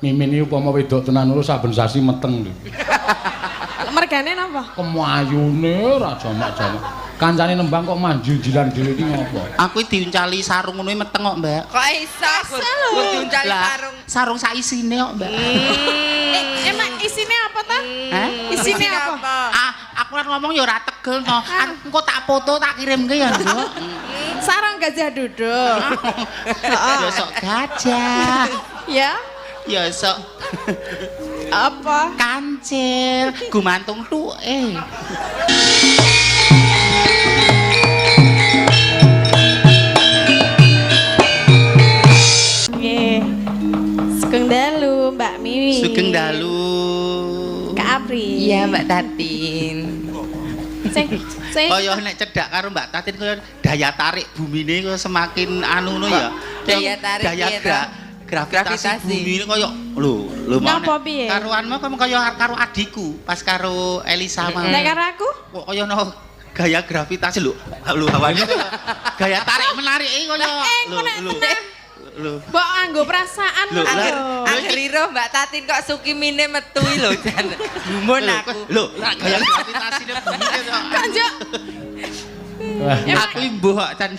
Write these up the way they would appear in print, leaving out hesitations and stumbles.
Mimin iki upama wedok tenan lho saben sasi meteng lho. Mergane napa? Kemayune ora jamak-jamak. Kancane nembang kok manjil-jilan dhewe iki ngopo? Aku diuncali sarung ngono meteng kok, Mbak. Kok iso gur diuncali sarung. Sarung sak isine kok, Mbak. Emang isine apa ta? Hah? Isine apa? Ah, aku kan ngomong ya ora tegel no. Engko tak foto tak kirimke ya, Nduk. Sarung gajah duduk. Ya sok gajah. Ya. Ya sok Apa? kancil, gumantung tuke. Nggih. Sugeng dalu, Mbak Miwi. Sugeng dalu. Kak Apri. Iya, Mbak Tatin. Sing sing Kaya nek cedhak karo Mbak Tatin kaya daya tarik bumine kaya semakin anu ngono ya. Daya tarik daya piye to? Gravitasi bumi ini kaya lho lho mau Ngapa piye? Karuanmu kaya karo adikku pas karo Elisa mau. Nek karo aku? Kok kaya no gaya gravitasi lho. Lho hawane gaya tarik menarik iki kaya lho lho. Lho. Mbok nganggo perasaan Lho, lho. Angger iro Mbak Tatin kok sukimine metu lho jan. Gumun aku. Lho, gaya gravitasine bumi kok. Kok njuk Aku mbuh kok can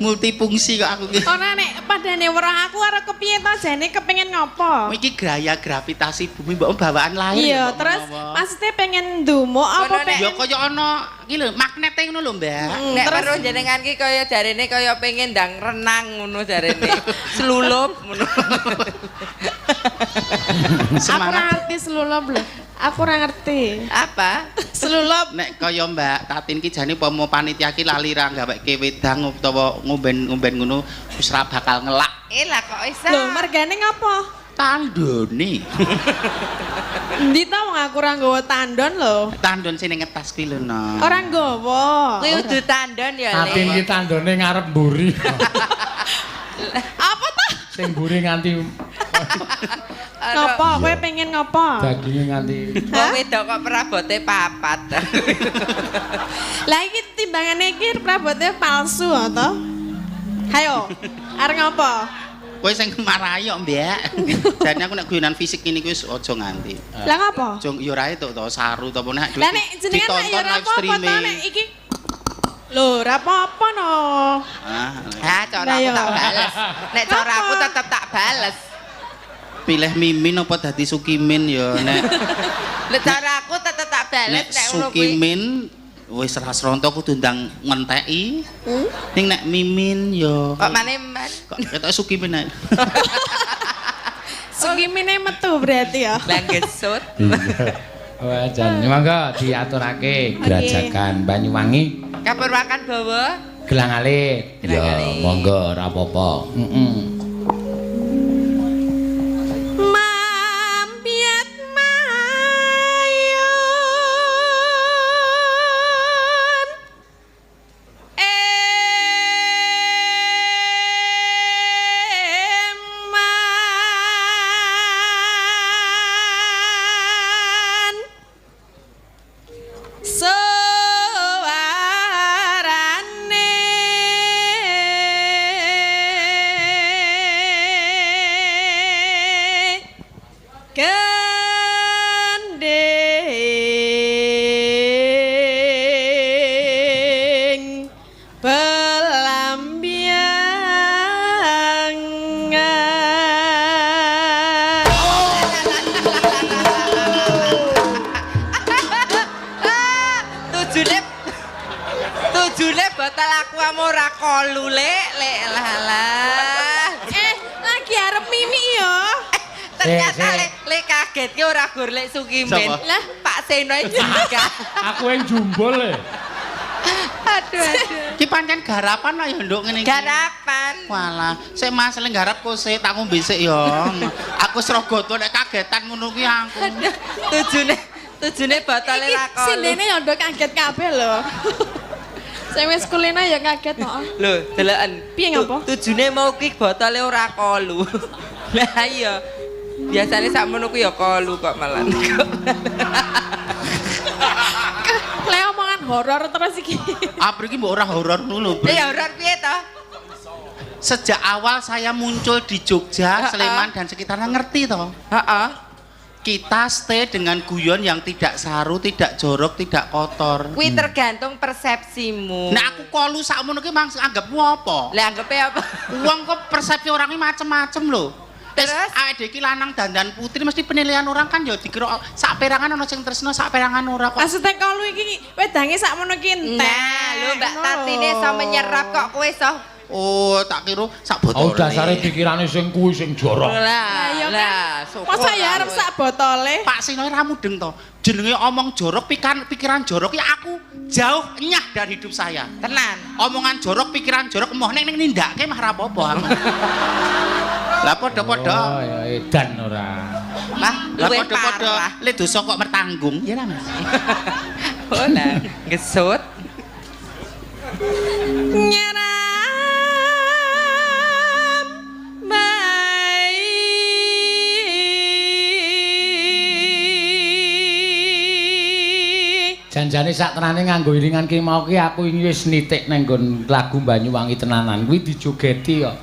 multifungsi kok aku ki. Ora nek padane weruh aku karo kepiye to jane kepengin ngopo? Iki gaya gravitasi bumi mbok bawaan lahir. Iya, terus maksudnya pengen ndumuk apa pengen Ya kaya ana iki lho magnete ngono lho, Mbak. Nek weruh jenengan ki kaya jarene kaya pengen ndang renang ngono jarene. Selulup ngono. Aku ora ngerti selulup lho. Aku ora ngerti. Apa? Selulup. Nek kaya Mbak Tatin ki jane upama panitia ki lali ra gaweke wedang utawa ngomben-ngomben ngono wis ra bakal ngelak. Lah kok iso? Lho, mergane ngopo? Tandone. Endi ta wong aku ora nggawa tandon lho. Tandon sing ning ngetas kuwi lho, no. Ora nggawa. Kuwi udu tandon ya, Le. Tatin iki tandone ngarep mburi. Apa ta? Sing mburi nganti Ngopo? Kowe pengen ngopo? Daginge nganti Wong wedok kok prabote papat. Lah iki timbangane iki prabote palsu to? Hayo, arep ngopo? Kowe sing marahi kok, Mbak. Jane aku nek guyonan fisik ngene kuwi wis aja nganti. Lah ngopo? Aja ya ora entuk to saru to apa nek Lah nek jenengan ya ora apa-apa to nek iki. Lho, ora apa-apa no. Ah, cara aku tak bales. Nek cara aku tetep tak bales. Pilih Mimin apa dadi Sukimin ya nek. Nek cara aku tetep tak bales nek Sukimin wis ra sronto kudu ndang ngenteki. Ning nek Mimin ya kok maneh-man. Kok ketoke Sukimin ae. Sukimine metu berarti ya. Lah gesut. Wah, jan monggo diaturake Grajagan Banyuwangi. Kapurwakan bawa Gelang alit. Ya, monggo ora apa-apa. Heeh. Mampiat mayun eman suarane gending pelambiangan. Tujune botol aku ora kolu lek lek lah. Lagi arep mimi yo. Ternyata lek kaget ki ora gur lek Sukimin. Lah Pak Seno juga. Aku yang jumbol le. Aduh aduh. Ki pancen garapan lah ya nduk ngene iki. Garapan. Walah, sik Mas lek garap kok sik tak ngombe sik ya. Aku srogoto nek kagetan ngono kuwi aku. Tujune botole ra kolu. Sindene ya nduk kaget kabeh lho. Sing wis kulino ya kaget kok. Lho, deloken. Piye ngopo? Tujune mau ki botole ora kolu. Lah iya. Biasane sakmono kuwi ya kolu kok malah. Le omongan horor terus iki. Apri iki mbok ora horor ngono lho. Ya horor piye to? Sejak awal saya muncul di Jogja, Sleman dan sekitarnya ngerti toh. Heeh. Kita stay dengan guyon yang tidak saru, tidak jorok, tidak kotor. Kuwi tergantung persepsimu. Nah aku kolu sakmono ki mang anggapmu apa? Lah anggepe apa? Wong kok persepsi orangnya macem-macem lho. Terus Terus? awake dhewe iki lanang dandan putri mesti penilaian orang kan ya dikira sak perangan ana sing tresno, sak perangan ora kok. Maksudnya kolu iki wedange sakmono ki entek. Nah, lho Mbak Tatine iso menyerap kok kowe iso. Oh, tak kira sak botol. Oh, dasare pikirane sing kuwi sing jorok. Lah, iya kan? lah, syukur. Masa ya arep sak botole? Pak Sino ora mudeng to. Jenenge omong jorok, pikiran jorok ya aku jauh enyah dari hidup saya. Tenan. Omongan jorok, pikiran jorok emoh ning nindakake mah ra apa-apa aku. Lah padha-padha. Oh, ya edan ora. Wah, Lah luwih padha-padha parah. le dosa kok mertanggung. Ya lah Mas. Oh lah, ngesut. Nyeram bayi. Janjane sak tenane nganggo iringan ki mau ki aku iki wis nitik nang nggon lagu Banyuwangi tenanan kuwi dijogeti kok.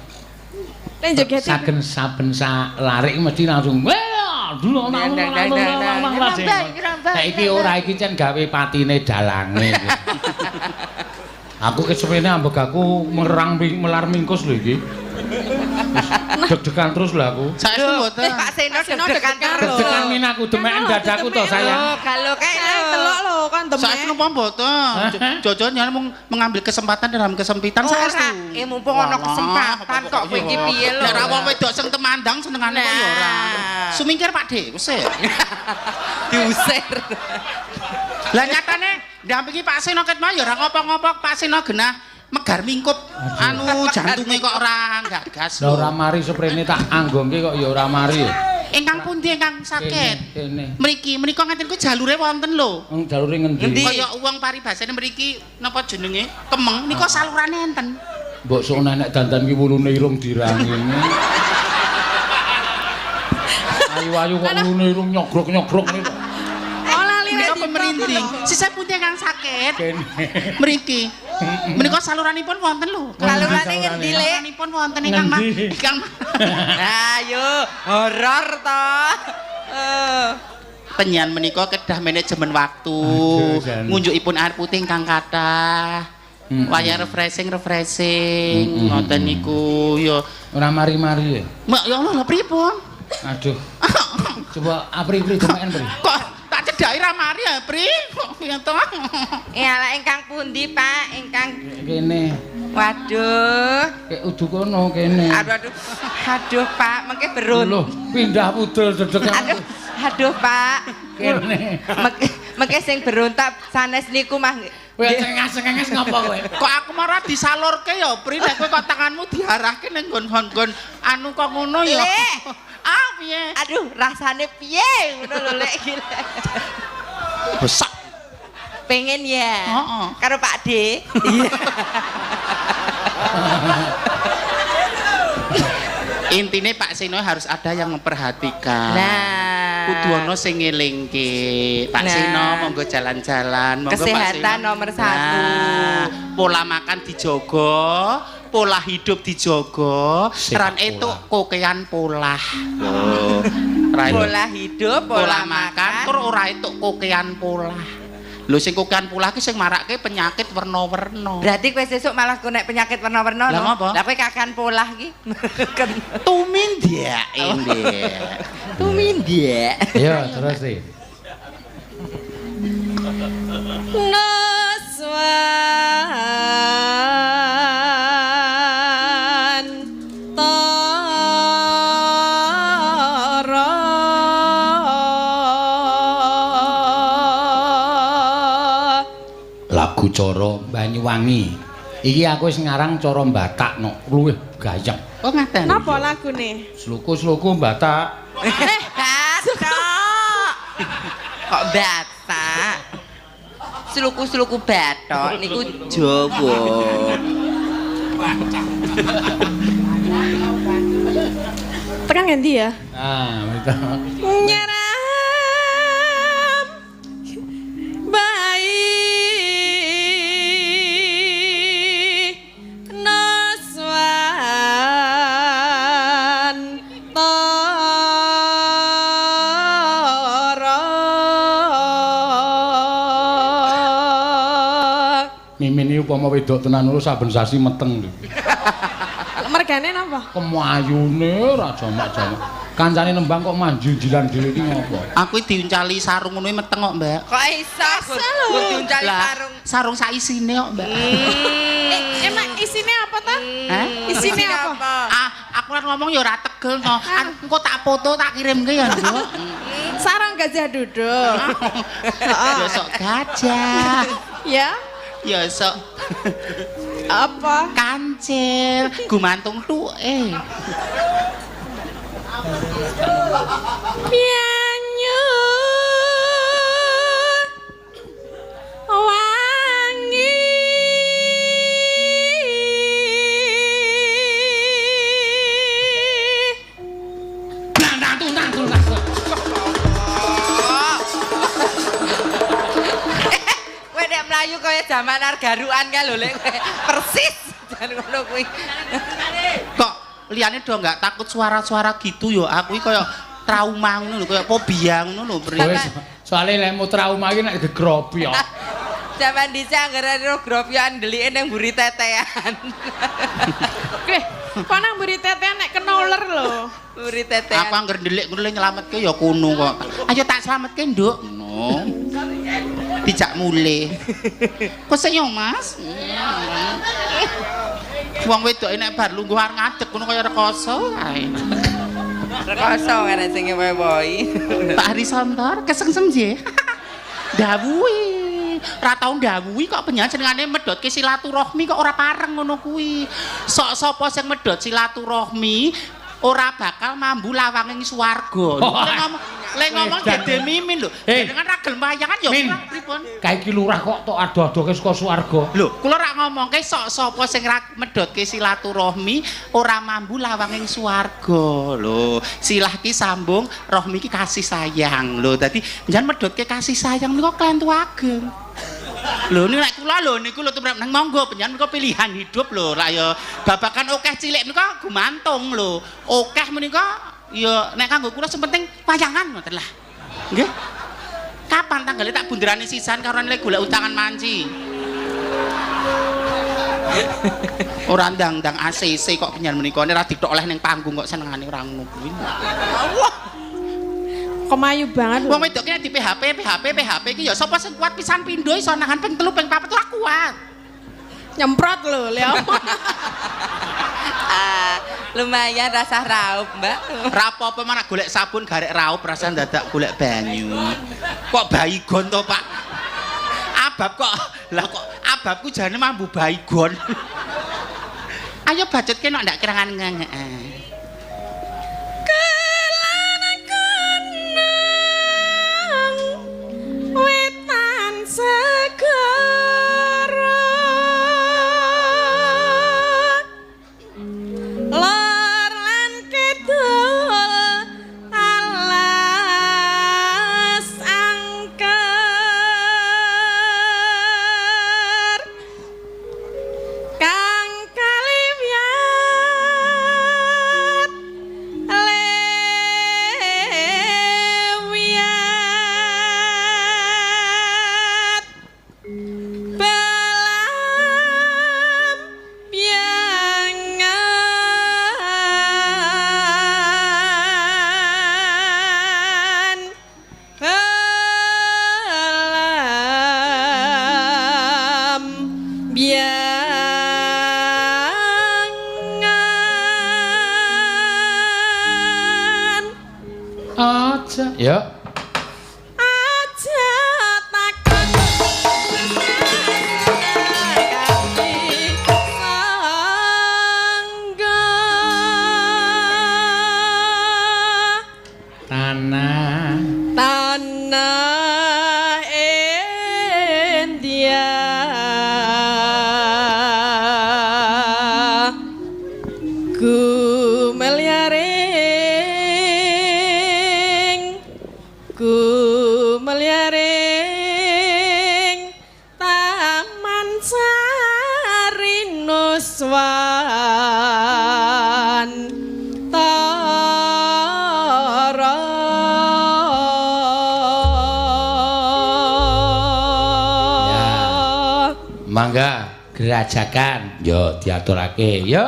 Lek jogeti. Saben saben sak larik mesti langsung wah dulu Nek iki ora iki cen gawe patine dalange. Aku kesemene ambek aku merang melar mingkus lho iki. Deg-degan terus lho aku. Saestu mboten. Pak Seno Pak Seno deg-degan deg-degan terus. Deg-degan min aku demeken dadaku to sayang. Lho, kalau kayak Sayang telok lho kon demek. Saestu napa mboten? Jojo nyan mung mengambil kesempatan dalam kesempitan Ora, saestu. mumpung ana kesempatan kok kowe iki piye lho. Nek ra wong wedok sing temandang senengane kok ya ora. Nah. Sumingkir Pak De, usir. Diusir. Lah nyatane ndampingi Pak Seno ket mau ya ora ngopo-ngopo, Pak Seno genah megar mingkup anu jantunge kok ora gagas. Lah ora mari seprene tak anggongke kok ya ora mari. Ingkang pundi ingkang sakit? Kene. Mriki menika ngaten ku jalure wonten lho. Wong jalure ngendi? Ngendi? Kaya wong paribasane mriki napa jenenge? Kemeng nika salurane enten. Mbok sok nenek dandan ki wulune irung dirangi. Ayu-ayu kok wulune irung nyogrok-nyogrok niku. Oh lali Menika ra pemerintih. Sisih pundi ingkang sakit? Kene. Mriki. Menika saluranipun wonten lho. Salurane ngendi, Lek? Saluranipun wonten ingkang Ngendi? ingkang Ayo, horor to. Penyian menika kedah manajemen waktu. Aduh, jan. Ngunjukipun air putih ingkang kathah. Wayah refreshing refreshing ngoten niku ya. Ora mari-mari ya. Mak ya Allah lha pripun? Aduh. Coba apri-pri demeken pri. Kok tak cedhaki ra mari ya, Pri? Kok piye to? Ala ingkang pundi, Pak? Ingkang Kene. waduh. Kek udu kono kene. Aduh aduh. Aduh, Pak, mengke berun. Loh, pindah pudel dedekan. Aduh, aduh, Pak. Kene. Mengke sing berontak sanes niku mah. Kowe cengas-cengas ngopo kowe? Kok aku marah disalurke ya, Pri? Nek kowe kok tanganmu diarahke ning nggon-nggon anu kok ngono ya. Lek. Ah, piye? Aduh, rasane piye ngono lho Lek iki. Besak. Pengen ya. Heeh. Karo Pak D. Iya. Intine Pak Seno harus ada yang memperhatikan. Nah. Kudu ana sing ngelingke. Pak Nah. Seno monggo jalan-jalan, monggo Pak Kesehatan Seno. nomor satu. Nah, pola makan dijogo, pola hidup dijogo, Sepak ran etuk kokean polah. Lho, ra etuk Pola hidup, pola pola makan, makan. tur ora etuk kokean polah. Lho sing kokean polah ki sing marake penyakit werna-werna. Berarti kowe sesuk malah kowe nek penyakit werna-werna Lah no. ngapa? Lah kowe kakean polah iki. Tumindak ndek. Tumindak. Iya, terus sih. Nuswan Tara Lagu cara Banyuwangi. Iki aku wis ngarang cara Batak no, luwih gayeng. Oh ngaten. Napa lagune? Sluku-sluku Batak. Batok. Kok batak? Sluku-sluku batok niku Jawa. Tekan ngendi ya? Ah, gitu. Nyeram bayi Nuswan Mimin iki upama wedok tenan ngono saben sasi meteng lho. Mergane napa? Kemayune ora jamak-jamak. Kancane nembang kok manjil-jilan dhewe iki ngopo? Aku diuncali sarung ngono meteng kok, Mbak. Kok iso gur diuncali sarung. Sarung sak isine kok, Mbak. Emang isine apa ta? Hah? Isine apa? Ah, aku kan ngomong ya ora tegel to. Engko tak foto tak kirimke ya, Nduk. Sarung gajah duduk. Ya sok gajah. Ya. Ya sok apa? Kancil, gumantung tuke. Banyu wangi Kowe nek mlayu kaya jaman argarukan kae lho lek kowe. Persis jan ngono kuwi. Kok liyane do enggak takut suara-suara gitu ya? Aku iki kaya trauma ngono lho, kaya fobia ngono lho, Pri. Wis, soale lek mu trauma iki nek gegropi ya. Jaman dhisik anggere ro gropyokan ndelike ning mburi tetean. Oke, kok nang mburi tetean nek kena uler lho. Mburi tetean. Aku angger ndelik ngono le nyelametke ya kono kok. Ayo tak slametke, Nduk. Ngono. Dijak mulih. Kok sik yo, Mas? Wong wedok nek bar lungguh arep ngadeg ngono kaya rekoso kae. Rekoso kan sing ngewewohi. Pak Hari Sontor kesengsem nggih. Dawuhi. Ora tau ndawuhi kok penjenengan senengane medhotke silaturahmi kok ora pareng ngono kuwi. Sok sapa sing medhot silaturahmi ora bakal mambu lawanging swarga. Le ngomong dede Mimin lho. Jenengan ra gelem wayangan ya ora pripun. Kae iki lurah kok tok ado-adoke saka swarga. Lho, kula ra ngomongke sok sapa sing ra medhotke silaturahmi ora mambu lawanging swarga. Lho, silah ki sambung, rohmi ki kasih sayang. Lho, dadi njenengan medhotke kasih sayang menika klentu ageng. Lho niku nek kula lho niku lho tumrap nang monggo panjenengan menika pilihan hidup lho. Lah ya babakan akeh cilik menika gumantung lho. Akeh menika ya nek kanggo kula sing penting wayangan ngoten lah. Nggih. Kapan tanggale tak bunderane sisan karo lek golek utangan manci. Ora ndang-ndang ACC kok panjenengan menika nek ora dithok oleh ning panggung kok senengane ora ngono kuwi. Allah. Kemayu banget. Wong wedok ki nek di PHP, PHP, PHP ki ya sapa sing kuat pisan pindho iso nahan ping 3 ping 4 ora kuat. Nyemprot lho, Leo. Lumayan rasa raup, Mbak. Ra apa-apa malah golek sabun garek raup rasa dadak golek banyu. Kok baygon to, Pak? Abab kok. Lah kok ababku jane mambu baygon. Ayo bacutke nek ndak kirangan ngenge. Wetan segara lor lan kidul alas angker kang kaliwat lewiat belam biangan belam biangan Aja ya. Aja takon sangga Tanah tanah India gumelyaring gumelyaring taman sari nuswan tara. Mangga gerajakan. Yo diaturake. Yo.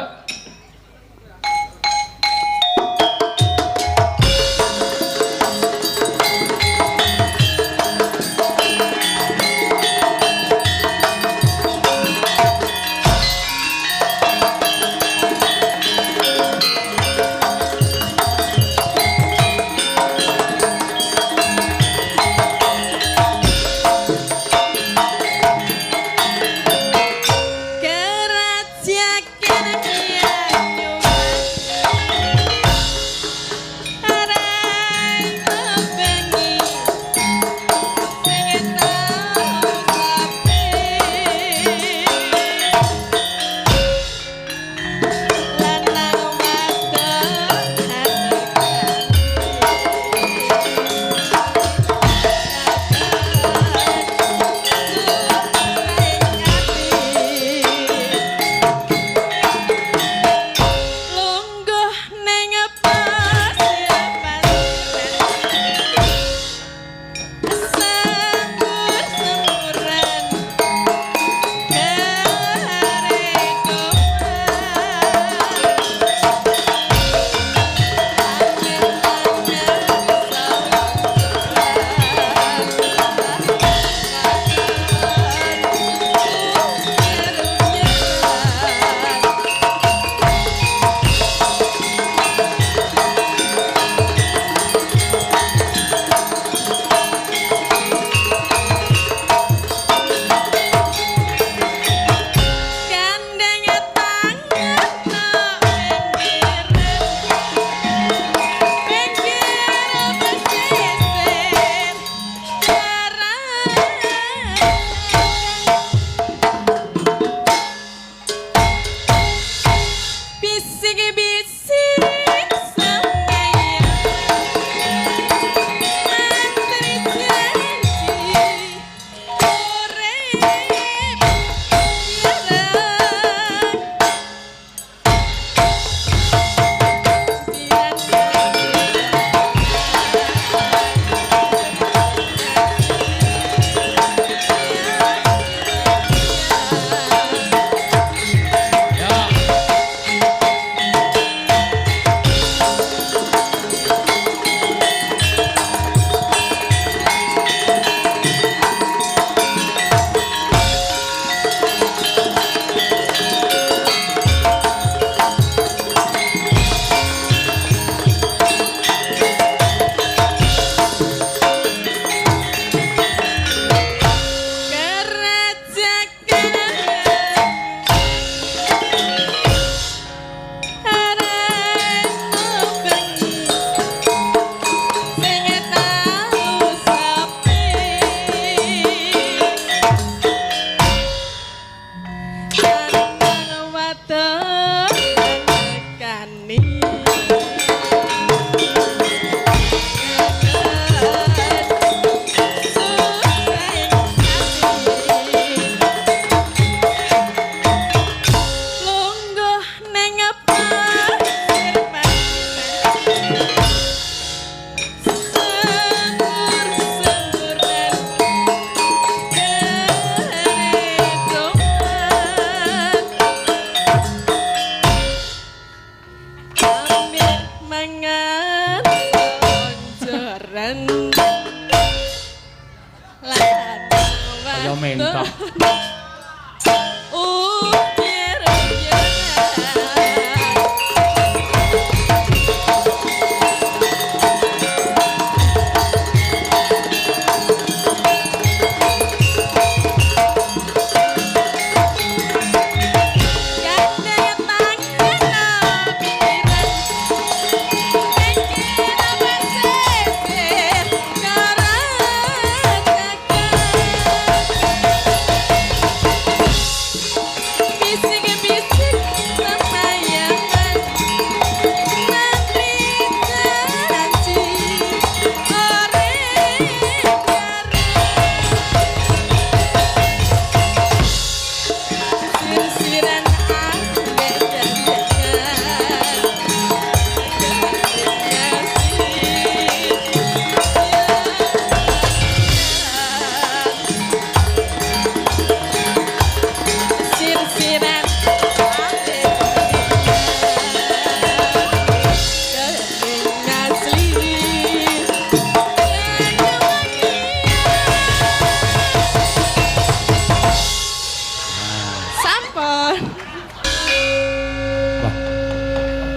Kerajakan Kaya mentok.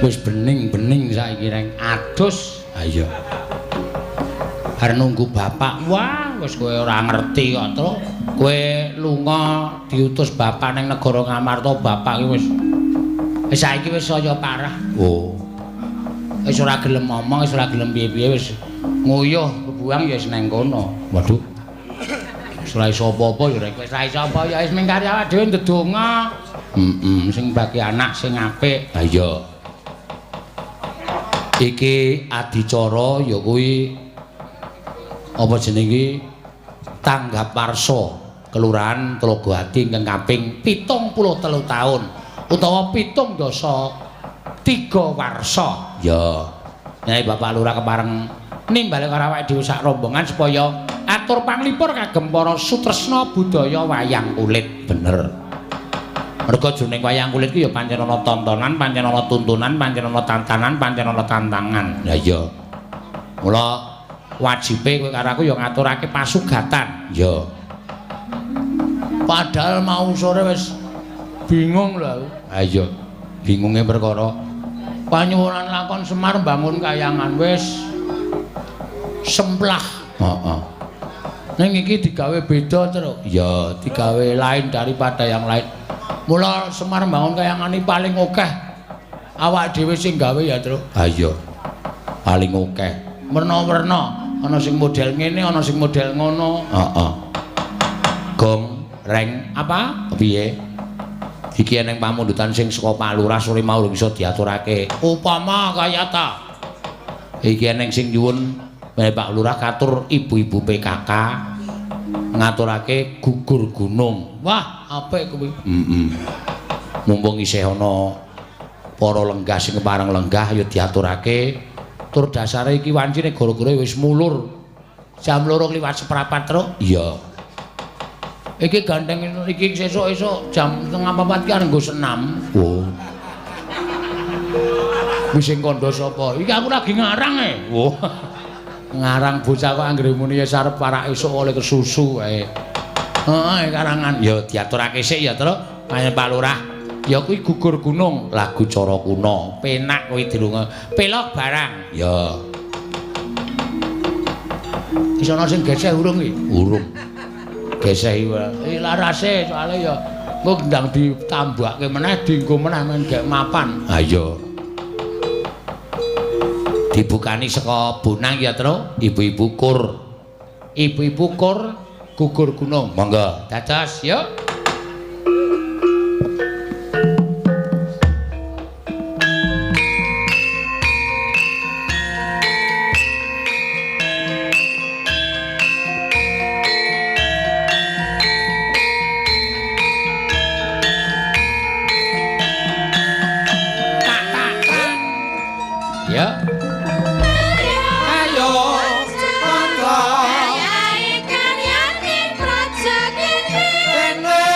Wis bening-bening saiki reng adus. Ha iya. Arep nunggu bapak. Wah, wis kowe ora ngerti kok, Truk. Kowe lunga diutus bapak ning negara Ngamarta, bapak ki wis wis saiki wis saya parah. Oh. Wis ora gelem ngomong, wis ora gelem piye-piye, wis nguyuh kebuang ya wis nang kono. Waduh. Wis ora iso apa-apa ya rek. Wis ora iso apa ya wis ming kari awak dhewe ndedonga. Heeh, sing bagi anak sing apik. Ha iya. Iki adicara ya kuwi apa jenenge iki Tanggap Warsa Kelurahan Tlogoadi ingkang kaping 73 taun utawa 73 warsa. Ya. Nek Bapak Lurah kepareng nimbali karo awake dhewe sak rombongan supaya atur panglipur kagem para sutresna budaya wayang kulit. Bener. Merga jroning wayang kulit ki ya pancen ana tontonan, pancen ana tuntunan, pancen ana tantanan, pancen ana tantangan. Lah iya. Mula wajibe kowe karo aku ya ngaturake pasugatan. Ya. Padahal mau sore wis bingung lho aku. Ha iya. Bingunge perkara panyuwunan lakon Semar mbangun kayangan wis semplah. Heeh. Ning iki digawe beda, Truk. Ya, digawe lain daripada yang lain. Mula Semar mbangun kayangan iki paling akeh awak dhewe sing gawe ya, Truk. Ha iya. Paling akeh. Werna-werna, ana sing model ngene, ana sing model ngono. Heeh. Gong, reng, apa? Piye? Iki eneng pamundutan sing saka Pak Lurah sore mau urung iso diaturake. Upama kaya ta. Iki eneng sing nyuwun Pak Lurah katur ibu-ibu PKK ngaturake gugur gunung. Wah, apik kuwi. Heeh. Mumpung isih ana para lenggah sing kepareng lenggah ya diaturake. Tur dasare iki wancine gara-gara wis mulur. Jam 2:15, Truk. Iya. Iki gandeng iki sesuk-esuk jam 3:30 ki arep nggo senam. Oh. Wis sing kandha sapa? Iki aku lagi ngarang e. Oh. Ngarang bocah kok anggere muni ya arep parak esuk oleh kesusu wae. Heeh, karangan. Ya diaturake sik ya, Truk. Panjen Pak Lurah. Ya kuwi gugur gunung, lagu cara kuno. Penak kuwi dirungo. Pelok barang. Ya. Wis ana sing geseh urung iki? Urung. Geseh iki larase soalé ya engko ndang ditambahke meneh dienggo meneh men gek mapan. Ha iya. Dibukani saka bonang ya, Truk. Ibu-ibu kur. Ibu-ibu kur gugur gunung. Monggo, dados yuk. Ya. Ayo, Kaya ikan yakin praja kene.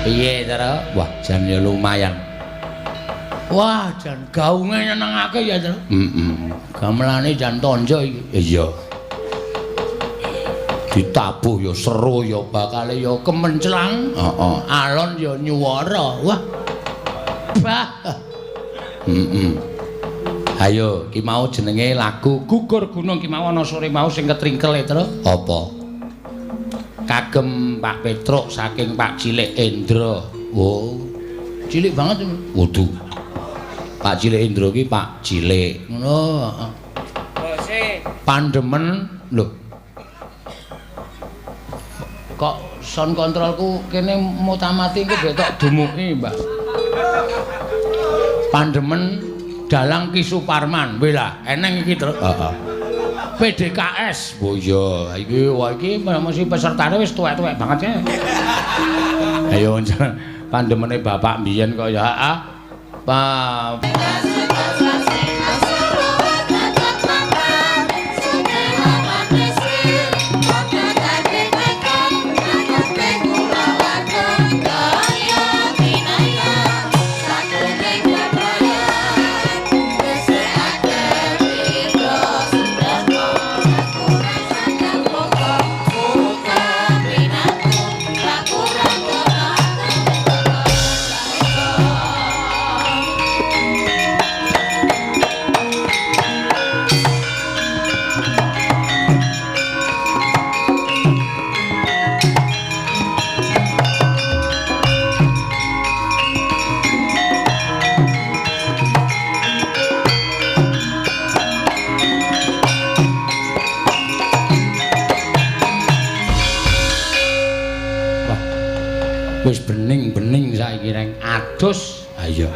Piye, Tru? Wah, jan ya lumayan. Wah, jan gaunge nyenengake ya, Tru. Heeh. Gamelane jan tonjo iki. Iya. Ditabuh ya seru ya bakale ya kemenclang. Heeh. Alon ya nyuwara. Wah. Bah. Heeh. Ayo, ki mau jenenge lagu Gugur Gunung ki mau ana sore mau sing ketringkel e, Tru. Apa? Kagem Pak Petruk saking Pak Cilik Endra. Oh. Cilik banget. Waduh. Pak Cilik Endra ki Pak Cilik. Ngono, heeh. Bose. Pandemen lho. Kok sound kontrolku kene mutamati engko betok dumuki, Mbak. Pandemen Dalang Ki Suparman. Weh lah, eneng iki, Tru. Heeh. PDKS. Oh iya, iki wah iki mesti pesertane wis tuwek-tuwek banget ya. Ayo pandemene bapak mbiyen kok ya, heeh. Pak wis bening-bening saiki reng adus. Ayo.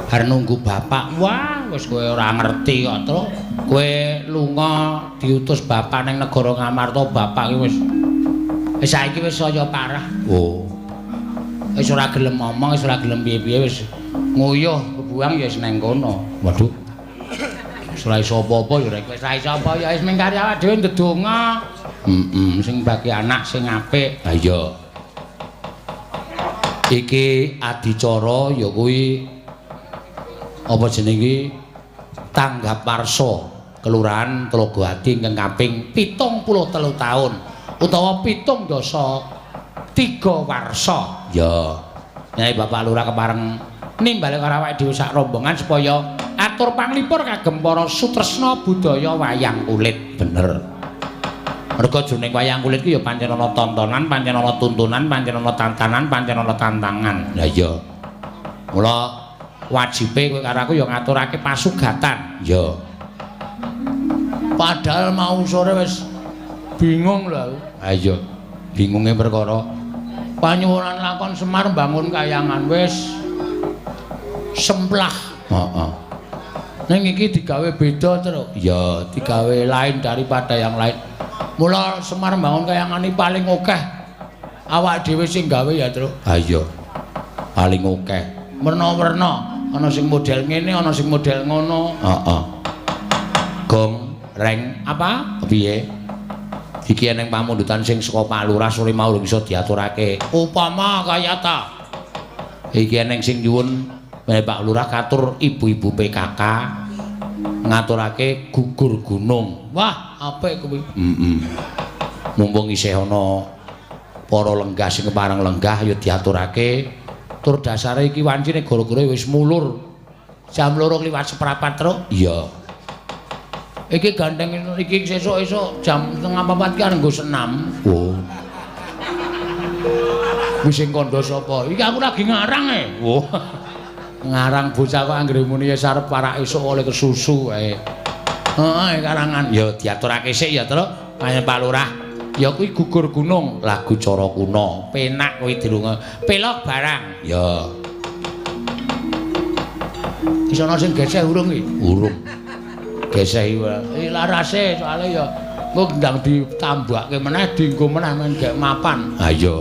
Bar nunggu bapak. Wah, wis kowe ora ngerti kok, Tru. Kowe lunga diutus bapak ning negara Ngamarta, bapak ki wis wis saiki wis saya parah. Oh. Wis ora gelem ngomong, wis ora gelem piye-piye, wis nguyuh kebuang ya wis neng kono. Waduh. Wis ora iso apa-apa ya rek. Wis ora iso apa ya wis mung kari awak dhewe ndedonga. Heeh, sing bagi anak sing apik. Ha iya. Iki adicara ya kuwi apa jenenge Tanggap Warsa Kelurahan Tlogoadi ingkang kaping 73 taun utawa 73 warsa. Ya. Nyai Bapak Lurah kepareng nimbali karo awake dhewe sak rombongan supaya atur panglipur kagem para sutresna budaya wayang kulit. Bener. Mergo jroning wayang kulit ki ya pancen ana tontonan, pancen ana tuntunan, pancen ana tantanan, pancen ana tantangan. Lah iya. Mula wajibe kowe karo aku ya ngaturake pasugatan. Ya. Padahal mau sore wis bingung lho aku. Ha iya. Bingunge perkara panyuwunan lakon Semar mbangun kayangan wis semplah. Heeh. Ning iki digawe beda, Tru. Ya, digawe lain daripada yang lain. Mula Semar mbangun kayangan iki paling akeh awak dhewe sing gawe ya, Tru. Ha iya. Paling akeh. Werna-werna, ana sing model ngene, ana sing model ngono. Heeh. Gong, reng, apa? Piye? Iki eneng pamundutan sing saka Pak Lurah sore mau urung iso diaturake. Upama kayata. Iki eneng sing nyuwun Pak Lurah katur ibu-ibu PKK ngaturake gugur gunung. Wah, apik kuwi. Heeh. Mumpung isih ana para lenggah sing kepareng lenggah ya diaturake. Tur dasare iki wancine gara-gara wis mulur. Jam 2:15, Tru. Iya. Iki gandeng iki sesuk-esuk jam 3:30 ki arep nggo senam. Oh. Wis sing kandha sapa? Iki aku lagi ngarang e. Oh. Ngarang bocah kok anggere muni wis arep parak esuk oleh kesusu wae. Heeh, karangan. Ya diaturake sik ya, Tru. Kaya Pak Lurah. Ya kuwi gugur gunung, lagu cara kuno. Penak kuwi dirungo. Pelok barang. Ya. Wis ana sing geseh urung iki? Urung. Geseh iki larase soalé ya engko ndang ditambahke meneh dienggo meneh men gek mapan. Ha iya.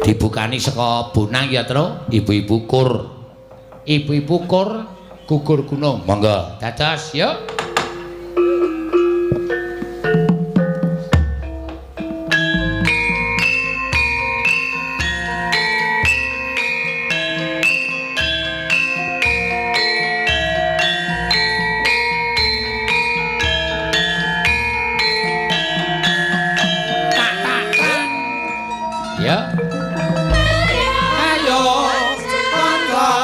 Dibukani saka Bonang ya, Tru. Ibu-ibu kur. Ibu-ibu kur gugur gunung. Monggo, dados yuk. Ya. Ayo kanca.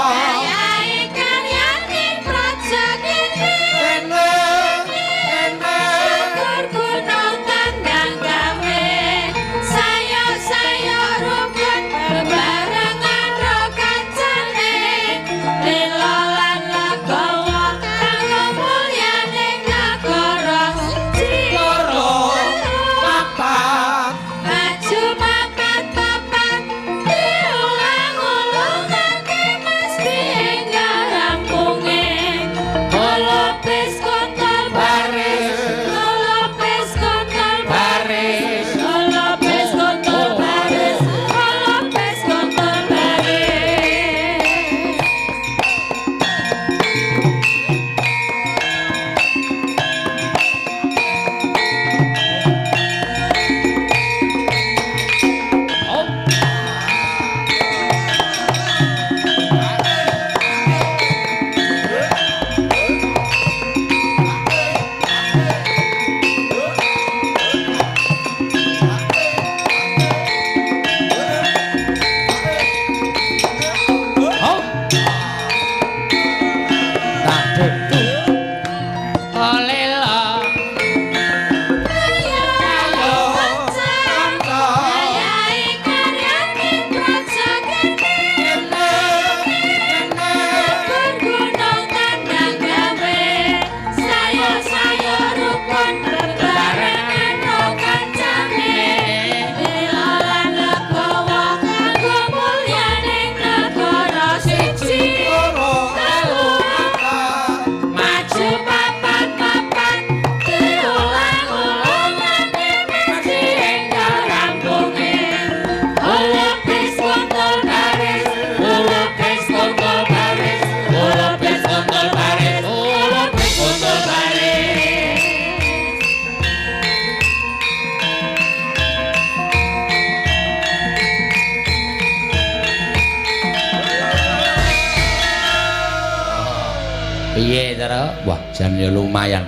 Piye, Tara? Wah, jan ya lumayan.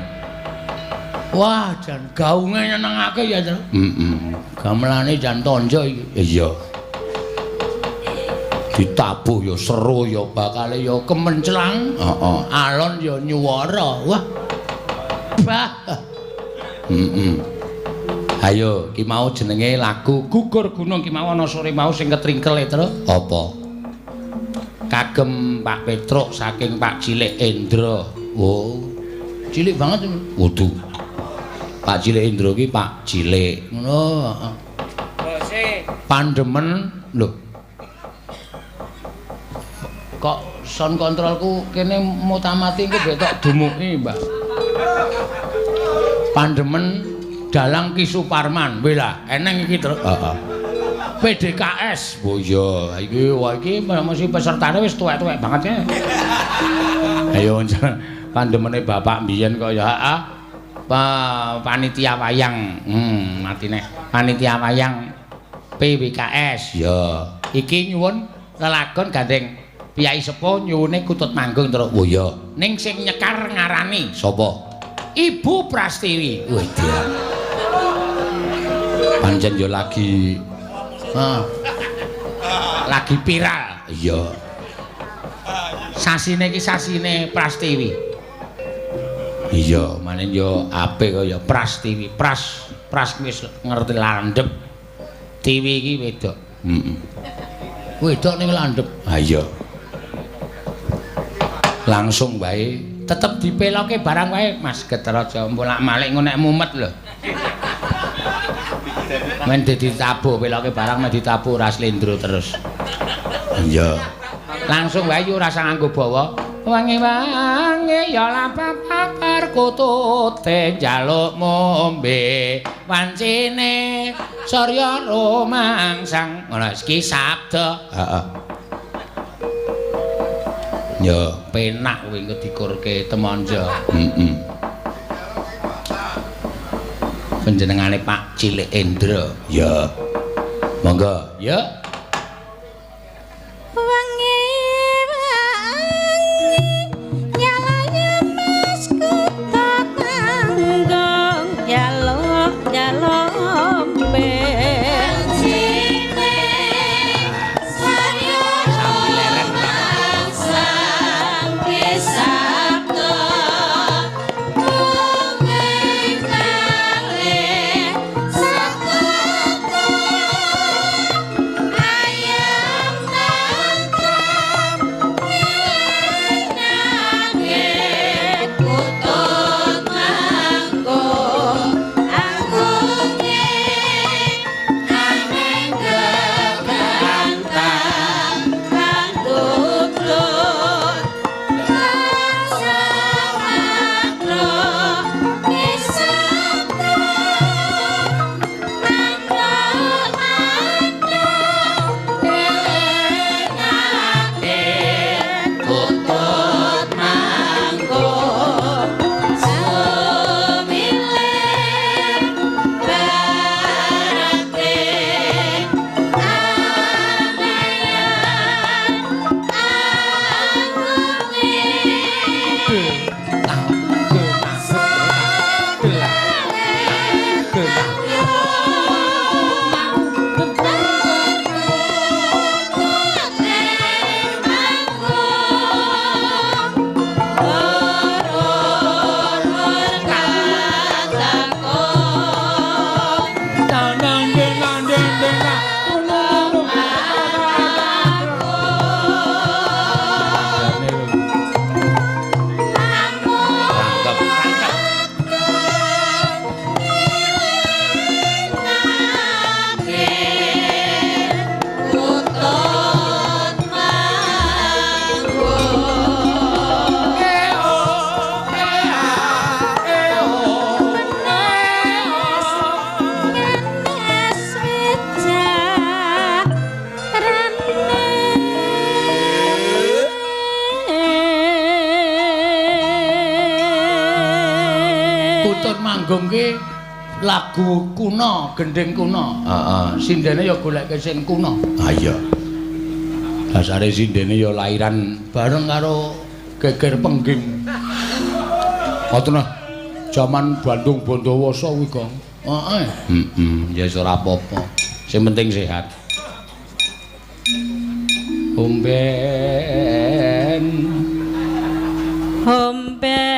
Wah, jan gaunge nyenengake ya, Tara. Heeh. Gamelane jan tonjo iki. Iya. Ditabuh ya seru ya bakale ya kemenclang. Heeh. Alon ya nyuwara. Wah. Bah. Heeh. Ayo, ki mau jenenge lagu Gugur Gunung ki mau ana sore mau sing ketringkel e, Tara. Apa? Kagem Pak Petruk saking Pak Cilik Endra. Oh. Cilik banget. Waduh. Pak Cilik Endra ki Pak Cilik. Ngono, heeh. Bose. Pandemen lho. Kok sound kontrolku kene mutamati engko betok dumuki, Mbah. Pandemen Dalang Ki Suparman. Weh lah, eneng iki, Truk. Heeh. PDKS. Oh iya, iki wah iki mesti pesertane wis tuwek-tuwek banget ya. Ayo pandemene bapak mbiyen kok ya heeh. Panitia wayang. Matine. Panitia wayang PWKS. Ya. Iki nyuwun lelagon gandeng Piyai Sepuh nyuwune kutut manggung, Truk. Oh iya. Ning sing nyekar ngarani sapa? Ibu Prastiwi. Wah, dia. Pancen yo lagi lagi viral. Iya. Sasine iki sasine Prastiwi. Iya, manen yo apik kaya Prastiwi. Pras, pras wis ngerti landhep. Tiwi iki wedok. Heeh. Wedok ning landhep. Ha iya. Langsung wae tetep dipeloke barang wae Mas Geter aja bolak-malik ngono nek mumet lho. Men ditabuh peloke barang men ditabuh ora slendro terus. Iya. Langsung wae ora usah nganggo bawa. Wangi-wangi ya lampar kutute njaluk ngombe wancine surya rumangsang. Ngono iki sabda. Heeh. Ya penak kuwi engko dikurke temonjo. Heeh. Panjenengane Pak Cilik Endra. Ya. Monggo. Ya. Wangi wangi nyalanya mas kutut manggung jaluk jaluk ombe. Wancine Genah. Manggung ki lagu kuno, gending kuno. Heeh, sindene ya goleke sing kuno. Ha iya. Dasare sindene ya lairan bareng karo Geger Pengging. Ngoten ah. Jaman Bandung Bondowoso kuwi, Gong. Heeh. Heeh, ya wis ora apa-apa. Sing penting sehat. Omben. Omben.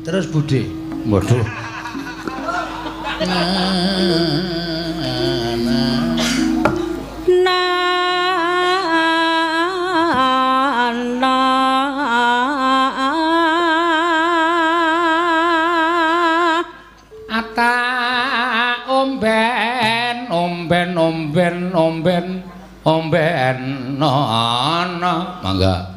Terus Bude. Waduh. Na na ata omben omben omben omben omben ana mangga.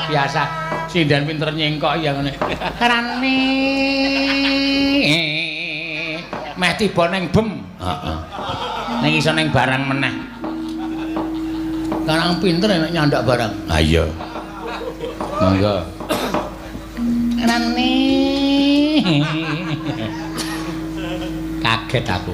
Biasa sinden pinter nyengkok ya ngene. Rane meh tiba ning bem. Heeh. Ning iso ning barang meneh. Karang pinter nek nyandak barang. Ha iya. Monggo. Rane. Kaget aku.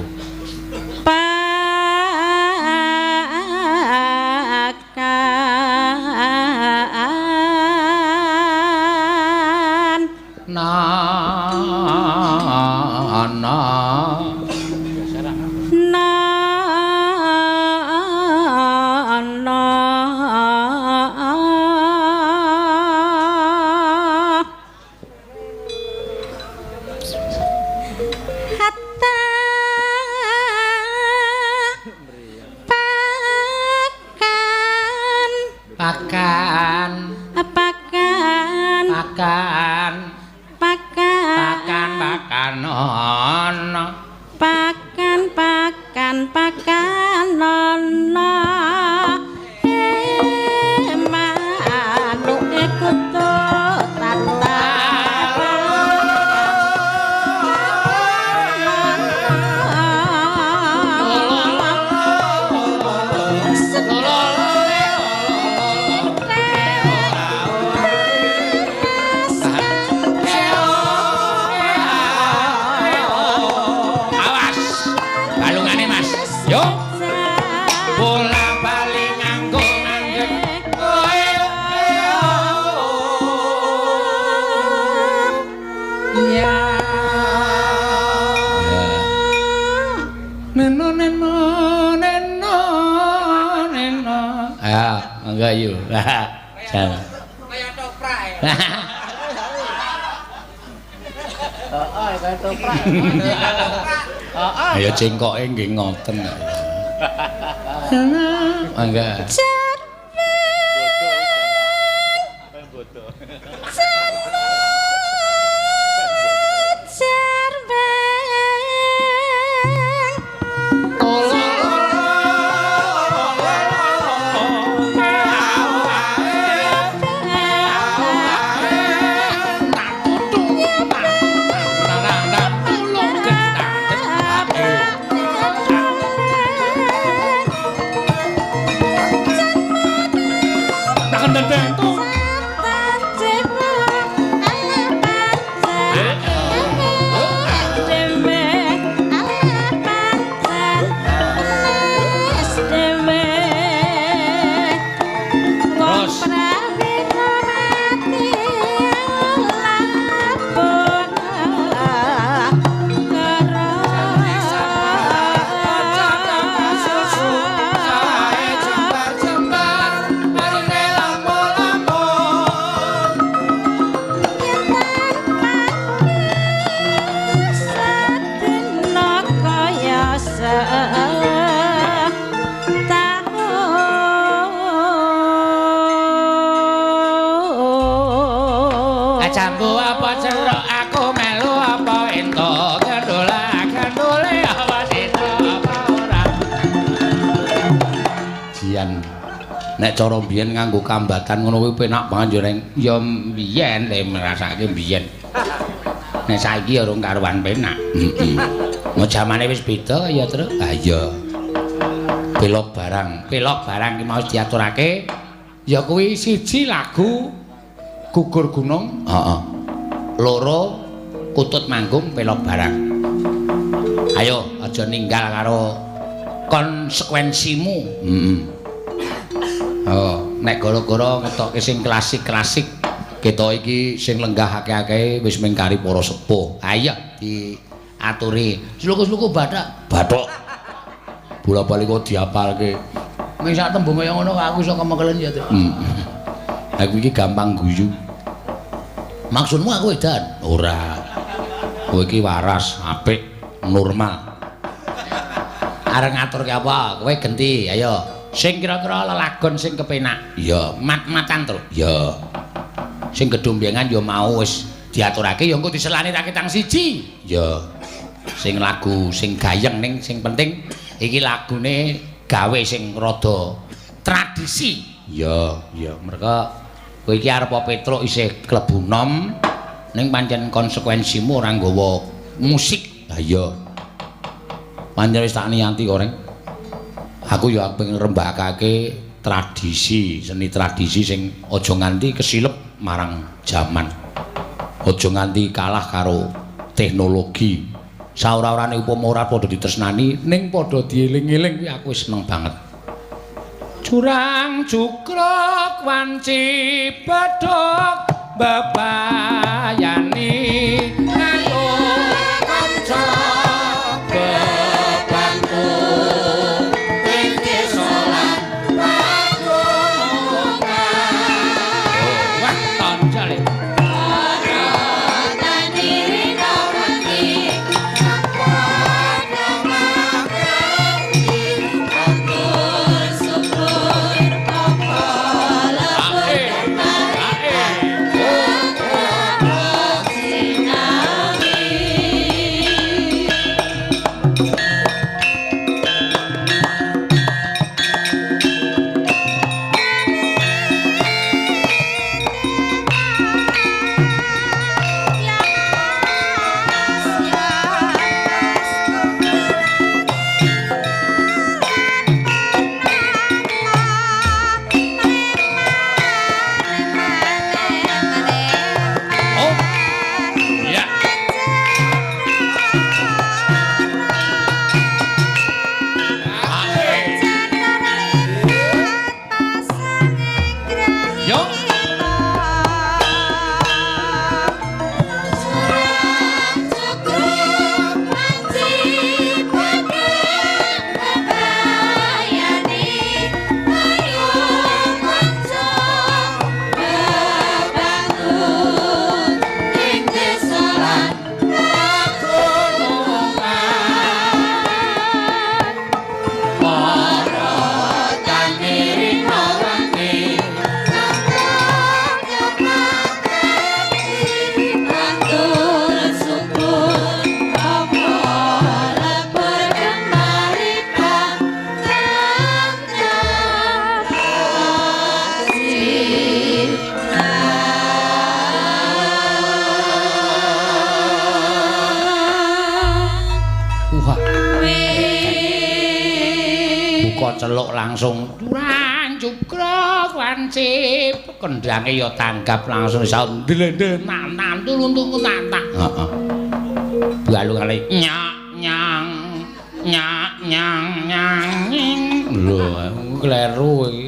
Ketoprak. Heeh. Ya cengkoke nggih ngoten. Mangga. Jambu apa jeruk aku melu apa entuk gendola gendole apa sida apa ora. Jian nek cara mbiyen nganggo kambatan ngono kuwi penak banget yo reng. Ya mbiyen le ngrasake mbiyen. Nek saiki ya urung karuan penak. Heeh. Mau jamane wis beda ya, Truk. Ha iya. Pelok barang ki mau diaturake ya kuwi siji lagu Gugur Gunung, heeh. Loro Kutut Manggung pelok barang. Ayo aja ninggal karo konsekuensimu. Heeh. Oh, nek gara-gara ngetokke sing klasik-klasik, kita iki sing lenggah akeh-akeh wis mengkari para sepuh. Ha iya diaturi. Sluku-sluku bathak, bathok. Bola-bali kok diapalke. Ming sak tembung kaya ngono aku iso kemekelen ya, Tru. Heeh. Aku iki gampang guyu. Maksudmu aku edan? Ora. Kowe iki waras, apik, normal. Arep ngaturke apa? Kowe genti, ayo. Sing kira-kira lelagon sing kepenak. Iya, mat-matan, Tru. Iya. Sing gedombengan ya mau wis diaturake ya engko diselani raketang siji. Iya. Sing lagu sing gayeng ning sing penting iki lagune gawe sing rada tradisi. Iya, iya, mereka kowe iki arep Petruk isih klebu nom ning pancen konsekuensimu ora nggawa musik. Ha iya. Pancen wis tak niati kok, Reng. Aku ya pengen ngrembakake tradisi, seni tradisi sing aja nganti kesilep marang jaman. Aja nganti kalah karo teknologi. Saora-orane upama ora padha ditresnani ning padha dieling-eling kuwi aku wis seneng banget. Jurang jukruk wanci bedhog bebayani nganggo kanca bebantu ing desa lan pagunungan. Wah, kanca le. Ae, ae. Wah. Buka celuk langsung curang cukruk wancip kendhange ya tanggap langsung iso ndlendhe nan tulung tak. Heeh. Balungane nyak nyang nyak nyang nyang. Lho, kleru iki.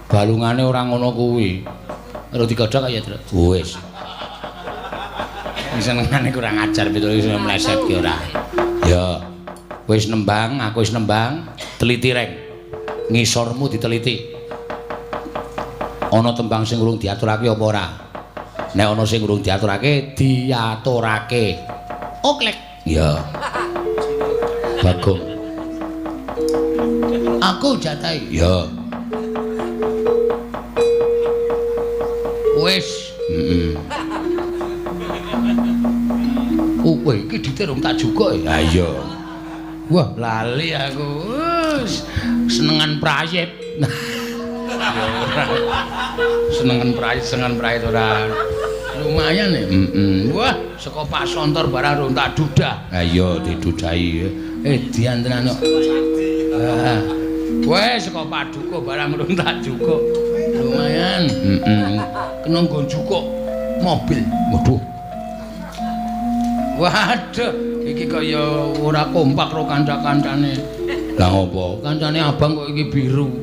Balungane ora ngono kuwi. Ora digodhog kaya Tru. Wis. Senengane kurang ajar pitu iki mleset ki ora. Ya. Wis nembang, aku wis nembang, teliti reng. Ngisormu diteliti. Ana tembang sing urung diaturake apa ora? Nek ana sing urung diaturake, diaturake. Oklek. Ya. Bagong. Aku jatahi. Ya. Wis. Heeh. Oh, kowe iki dite rung tak jukuk ya? Ha iya. Wah, lali aku. Wis senengan prayit. Ya ora. Senengan prayit ora. Lumayan ya. Heeh. Wah, saka Pak Sontor barang rung tak dudah. Ha iya, didudahi. Dian tenan kok. Ah. Wes saka Paduka barang rung tak jukuk. Lumayan. Heeh. Kena nggo jukuk mobil. Waduh. Waduh, iki kaya ora kompak karo kanca-kancane. Lah ngopo? Kancane abang kok iki biru.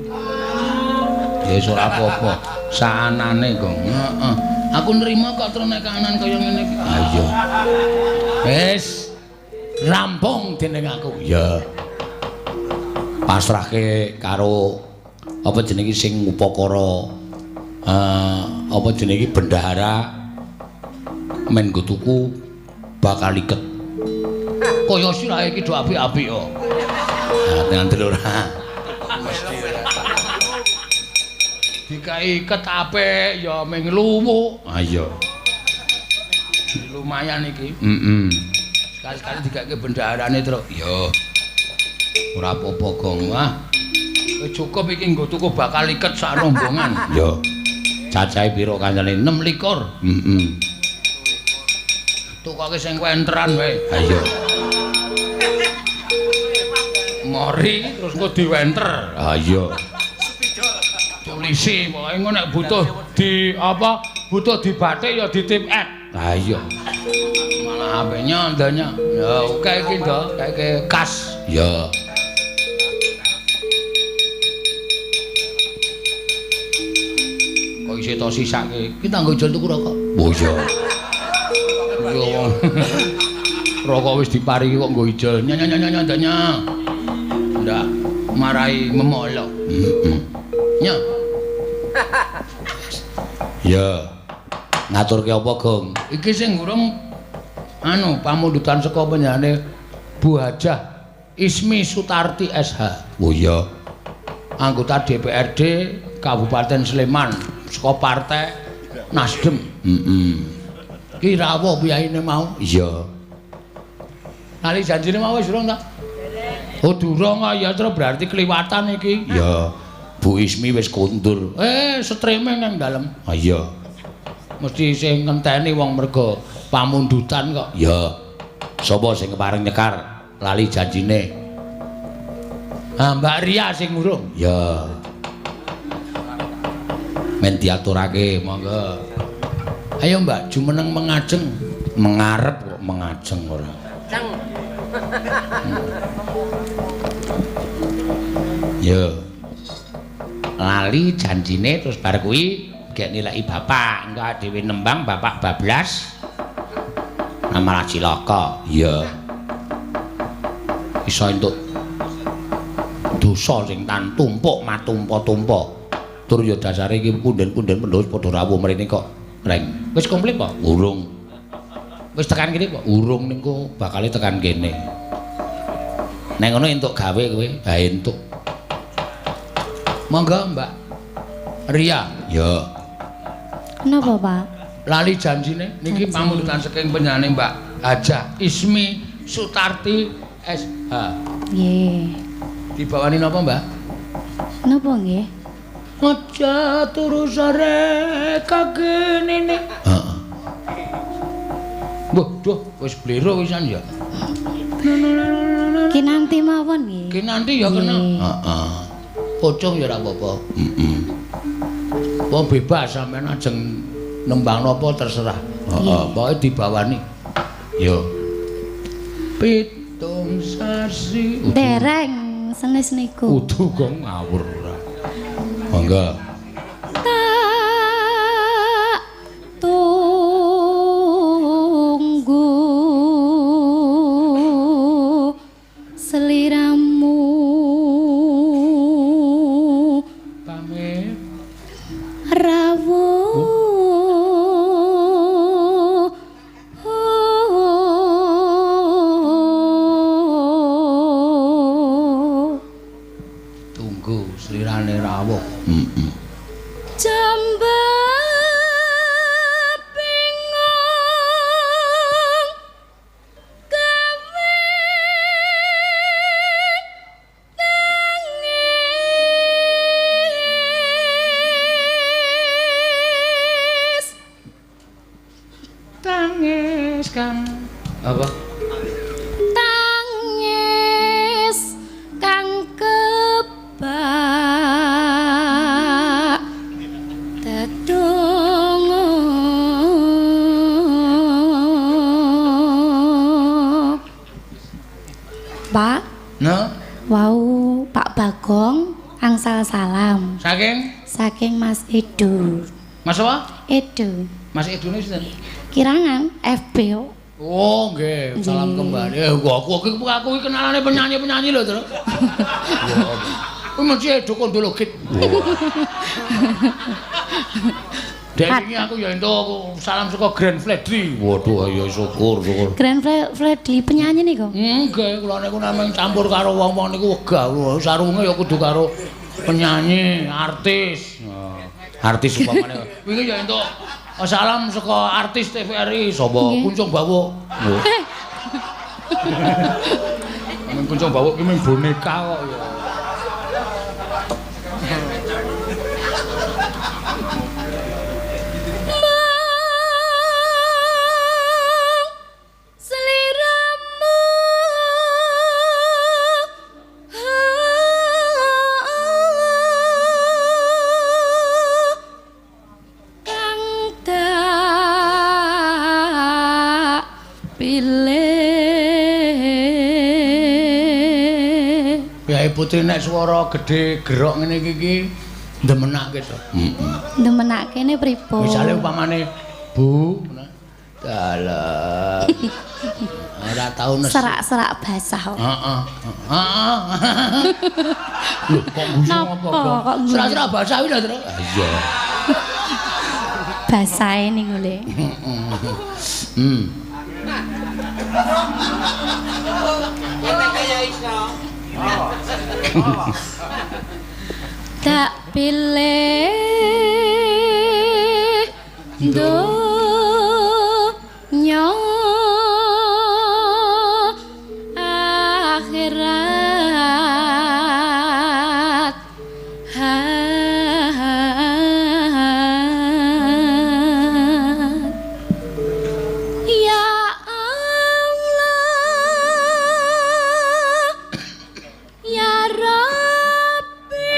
Ya wis ora apa-apa. Saanane kok. Heeh. Aku nrimo kok terus nek kahanan kaya ngene iki. Ha iya. Wis rampung dening aku. Ya. Pasrahke karo apa jenenge sing upakara apa jenenge bendahara men nggo tuku bakal iket. Kaya sirahe iki do apik-apik kok. Ha tenan ora. Mesti ora. Dikai iket apik ya ming luwuk. Ha iya. Lumayan iki. Heeh. Sekali-sekali dikake bendaharane, Truk. Ya. Ora apa-apa, Gong. Wah. Wis cukup iki nggo tuku bakal iket sak rombongan. Ya. Cacahe pira kancane? 6 likur. Heeh. Tukoke sing wenteran wae. Ha iya. Mori terus engko diwenter. Ha iya. Tulisi pokoke engko nek butuh di apa? Butuh dibatik ya ditip ek. Ha iya. Malah HP-nya ndanya. Ya oke iki ndo, kayak kas. Ya. Kok isih to sisake? Ki tanggo ijol tuku rokok. Oh iya. Wong rokok wis diparingi kok nggo ijol. Nya nya nya nya. Ndak marai memolok. Heeh. Nya. Ya. Ngaturke apa, Gong? Iki sing urung anu pamundutan saka panjenengane Bu Hajah Ismi Sutarti SH. Oh iya. Anggota DPRD Kabupaten Sleman saka Partai Nasdem. Heeh. Ki rawuh piyaine mau? Iya. Lali janjine mau wis urung ta? Oh durung ya terus berarti kliwatan iki. Iya. Bu Ismi wis kondur. Streaming nang dalem. Ha iya. Mesti sing ngenteni wong mergo pamundutan kok. Iya. Sapa sing kepareng nyekar lali janjine? Ah Mbak Ria sing urung. Iya. Men diaturake monggo. Ayo Mbak jumeneng mengajeng. Mengarep kok mengajeng ora. Ya. Lali janjine terus bar kuwi gek nilai bapak, engko dhewe nembang bapak bablas. Malah cilaka. Iya. Iso entuk dosa sing tan tumpuk matumpa-tumpa. Tur ya dasare iki punden-punden pendhawis padha rawuh mrene kok. Reng. Wis komplit apa? Urung. Wis tekan kene kok? Urung niku bakale tekan kene. Nek ngono entuk gawe kowe? Ha entuk. Monggo Mbak Ria. Ya. Napa, Pak? Lali janjine niki pamundutan saking panjenengane Mbak Hajah Ismi Sutarti SH. Nggih. Dibawani napa, Mbak? Napa nggih? Aja turu sare kagenene. Heeh. Wah, duh, wis blero wisan ya. Kinanti mawon nggih. Kinanti ya kena. Heeh. Pocong ya ora apa-apa. Heeh. Wong bebas sampean ajeng nembang napa terserah. Heeh, pokoke dibawani. Yo. 7 sasi. Dereng senes niku. Kudu kok ngawur ora. Monggo. Tak tunggu seliramu pamit rawuh tunggu selirane rawuh. Heeh. Jambak bingung gawe tangis Tangis kang apa? Tangis kang kebak dedonga. Pak, No, wau Pak Bagong angsal salam saking saking Mas Edo. Mas apa? Edo. Mas Edune sinten? Kirangan FB. Oh, nggih, salam kembali. Aku iki kenalane penyanyi-penyanyi lho, Tru. Kuwi mesti Edo Kondologit. Dek wingi aku ya entuk salam saka Grand Fledri. Waduh, ya syukur, syukur. Grand Fledri penyanyi niku. Nggih, kula niku namung campur karo wong-wong niku wegah. Sarunge ya kudu karo penyanyi, artis. Artis umpamane. Wingi ya entuk salam saka artis TVRI sapa? Kuncung Bawuk. Mung Kuncung Bawuk ki mung boneka kok ya. Seliramu kang tak pilih. Yai Putri nek swara gedhe gerok ngene iki iki ndemenake to. Heeh. Ndemenakene pripun? Misale upamane Bu dalah ora tau nes. Serak-serak basah. Heeh. Heeh. Lho kok guyu apa kok? Serak-serak basah kuwi lho, Tru. Iya. Basahe niku le. Tak pilih donya akhirat. Ya Allah, ya Rabbi,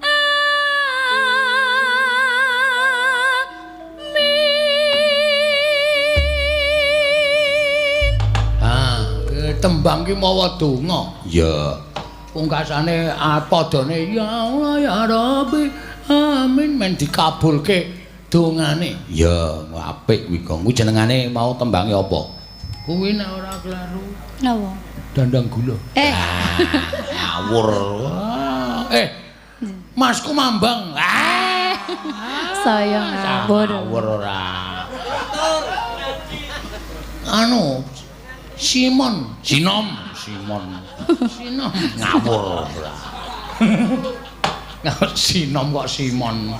amin. Ah, tembang ki mawa donga. Iya. Pungkasane padane ya Allah ya Rabbi, amin men dikabulke dongane. Ya, apik kuwi Gong. Kuwi jenengane mau tembange apa? Kuwi nek ora kleru. Napa? Dandang gula. Ngawur. Masku mambang. Saya ngawur. Ngawur ora. Anu Simon, Sinom, Simon. Sinom ngawur ora. Sinom kok Simon.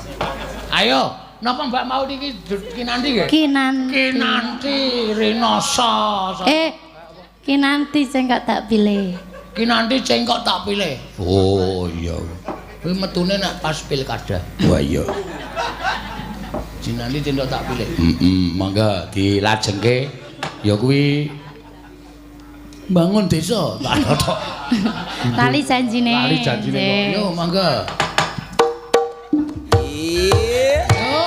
Ayo, napa Mbak mau niki Kinanti nggih? Kinanti. Kinanti Rinoso. Kinanti sing kok tak pilih. Kinanti cengkok tak pilih. Oh iya. Kuwi metune nek pas pilkada. Wah iya. Kinanti cengkok tak pilih. Heeh, monggo dilajengke. Ya kuwi Bangun desa. Tok. Lali janjine. Lali janjine kok. Yo mangga. Iya. Yo.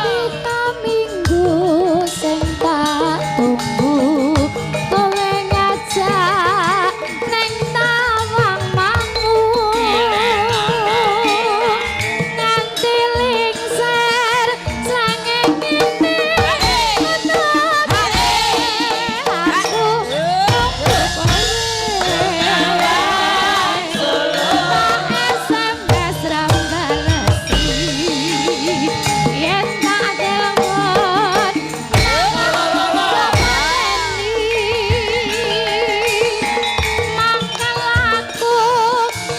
Pita minggu sing tak tunggu kowe ngajak neng Tawang Mangu nganti lingser srengenge aku nunggu kowe. Tak SMS ra balesi yen tak telepon mangkel aku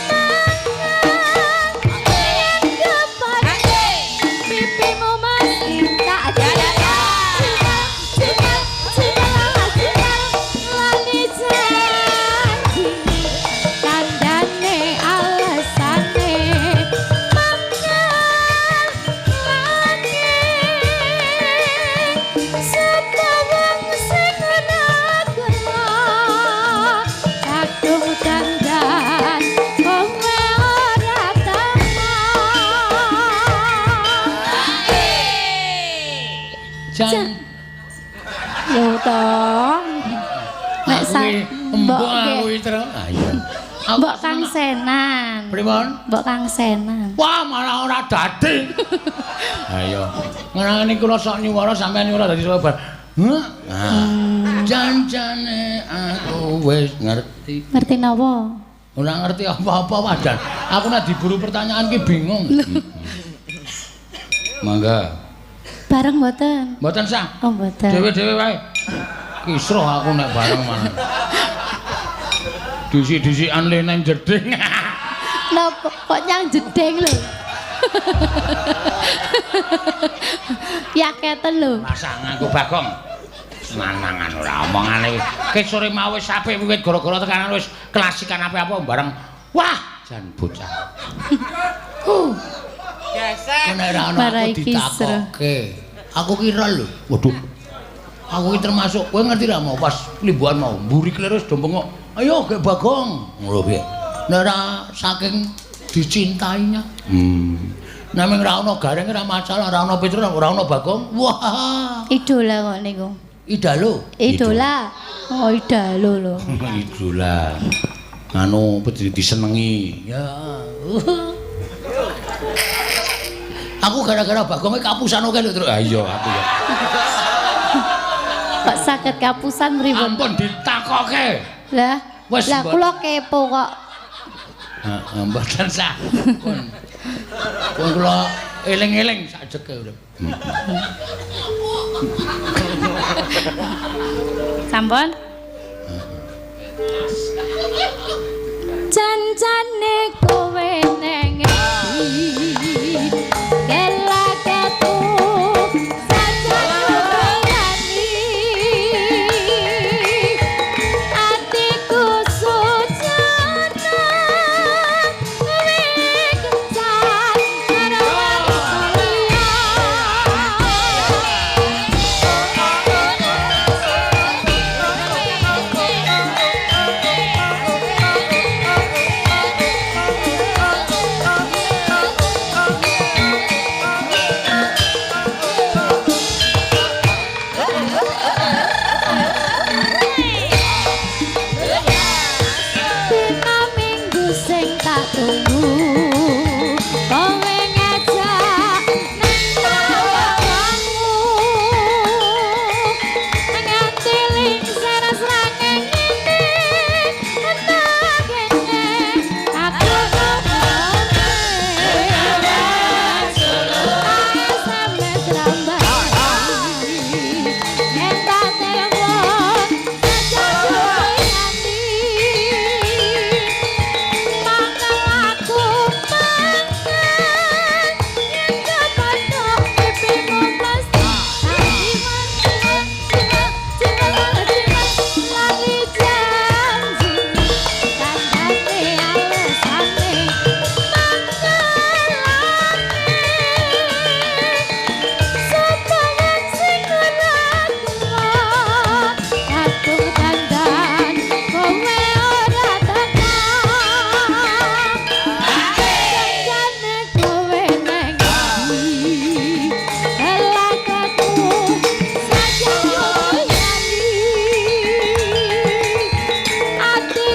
mangan yen kepake pipimu mesti tak cimal cimal cimal cimal lali janjine kandhane alesane mangkel lagi sapa wong sing ora kena kadung dandan kowe ora teka. Jan Lho to. Nek aku sa ki mbok mbok nggih. aku iki terus. Ah iya. Aku Mbok Kang Senan. Pripun? Mbok Kang Senan. Wah, malah ora dadi. Ayo. Ngrangeni kula sok nyuwara sampean nyuwara dadi bar. Heh. Nah. Janjane aku wis ngerti. Ngerti napa? Ora ngerti apa-apa wadan. Aku nek diburu pertanyaan ki bingung. Mangga. Bareng mboten? Mboten sah. Oh mboten. Dewe-dewe wae. Kisruh aku nek bareng malah. Disi-disian le nang jeding. Napa kok nyang jeding lho? Yaketen lho. Masa nganggo Bagong. Manangan ora omongane. Ki sore mau wis apik wiwit gara-gara tekanan wis klasikan apa-apa bareng. Wah, jan bocah. Gesek. Nek ora ono aku Marai kisruh. ditakokke. Aku kira lho. Waduh. Aku ki termasuk kowe ngerti ra mau pas limbuhan mau mburi kleru wis do bengok. Ayo gek Bagong. Ngono piye. Nek ora saking dicintainya. Nek ming ora ono Gareng ora masalah, ora ono Petruk, ora ono Bagong. Wah, Idola kok niku. Idalo. Idola. Oh idalo lho. Idola. Anu disenengi. Ya. Aku gara-gara Bagongnya kapusan oke lho, Truk. Ah iya aku ya. Kok saged kapusan pripun? Ampun ditakoke. Lah, Wes, lah mbok. kula kepo kok. Heeh, mboten sah. Pun. Pun kula eling-eling sak jeke urip. Sampun? Jancane kowe neng endi? Kelaketu sajan liyani. Atiku sujana kowe kencan karo wong liya.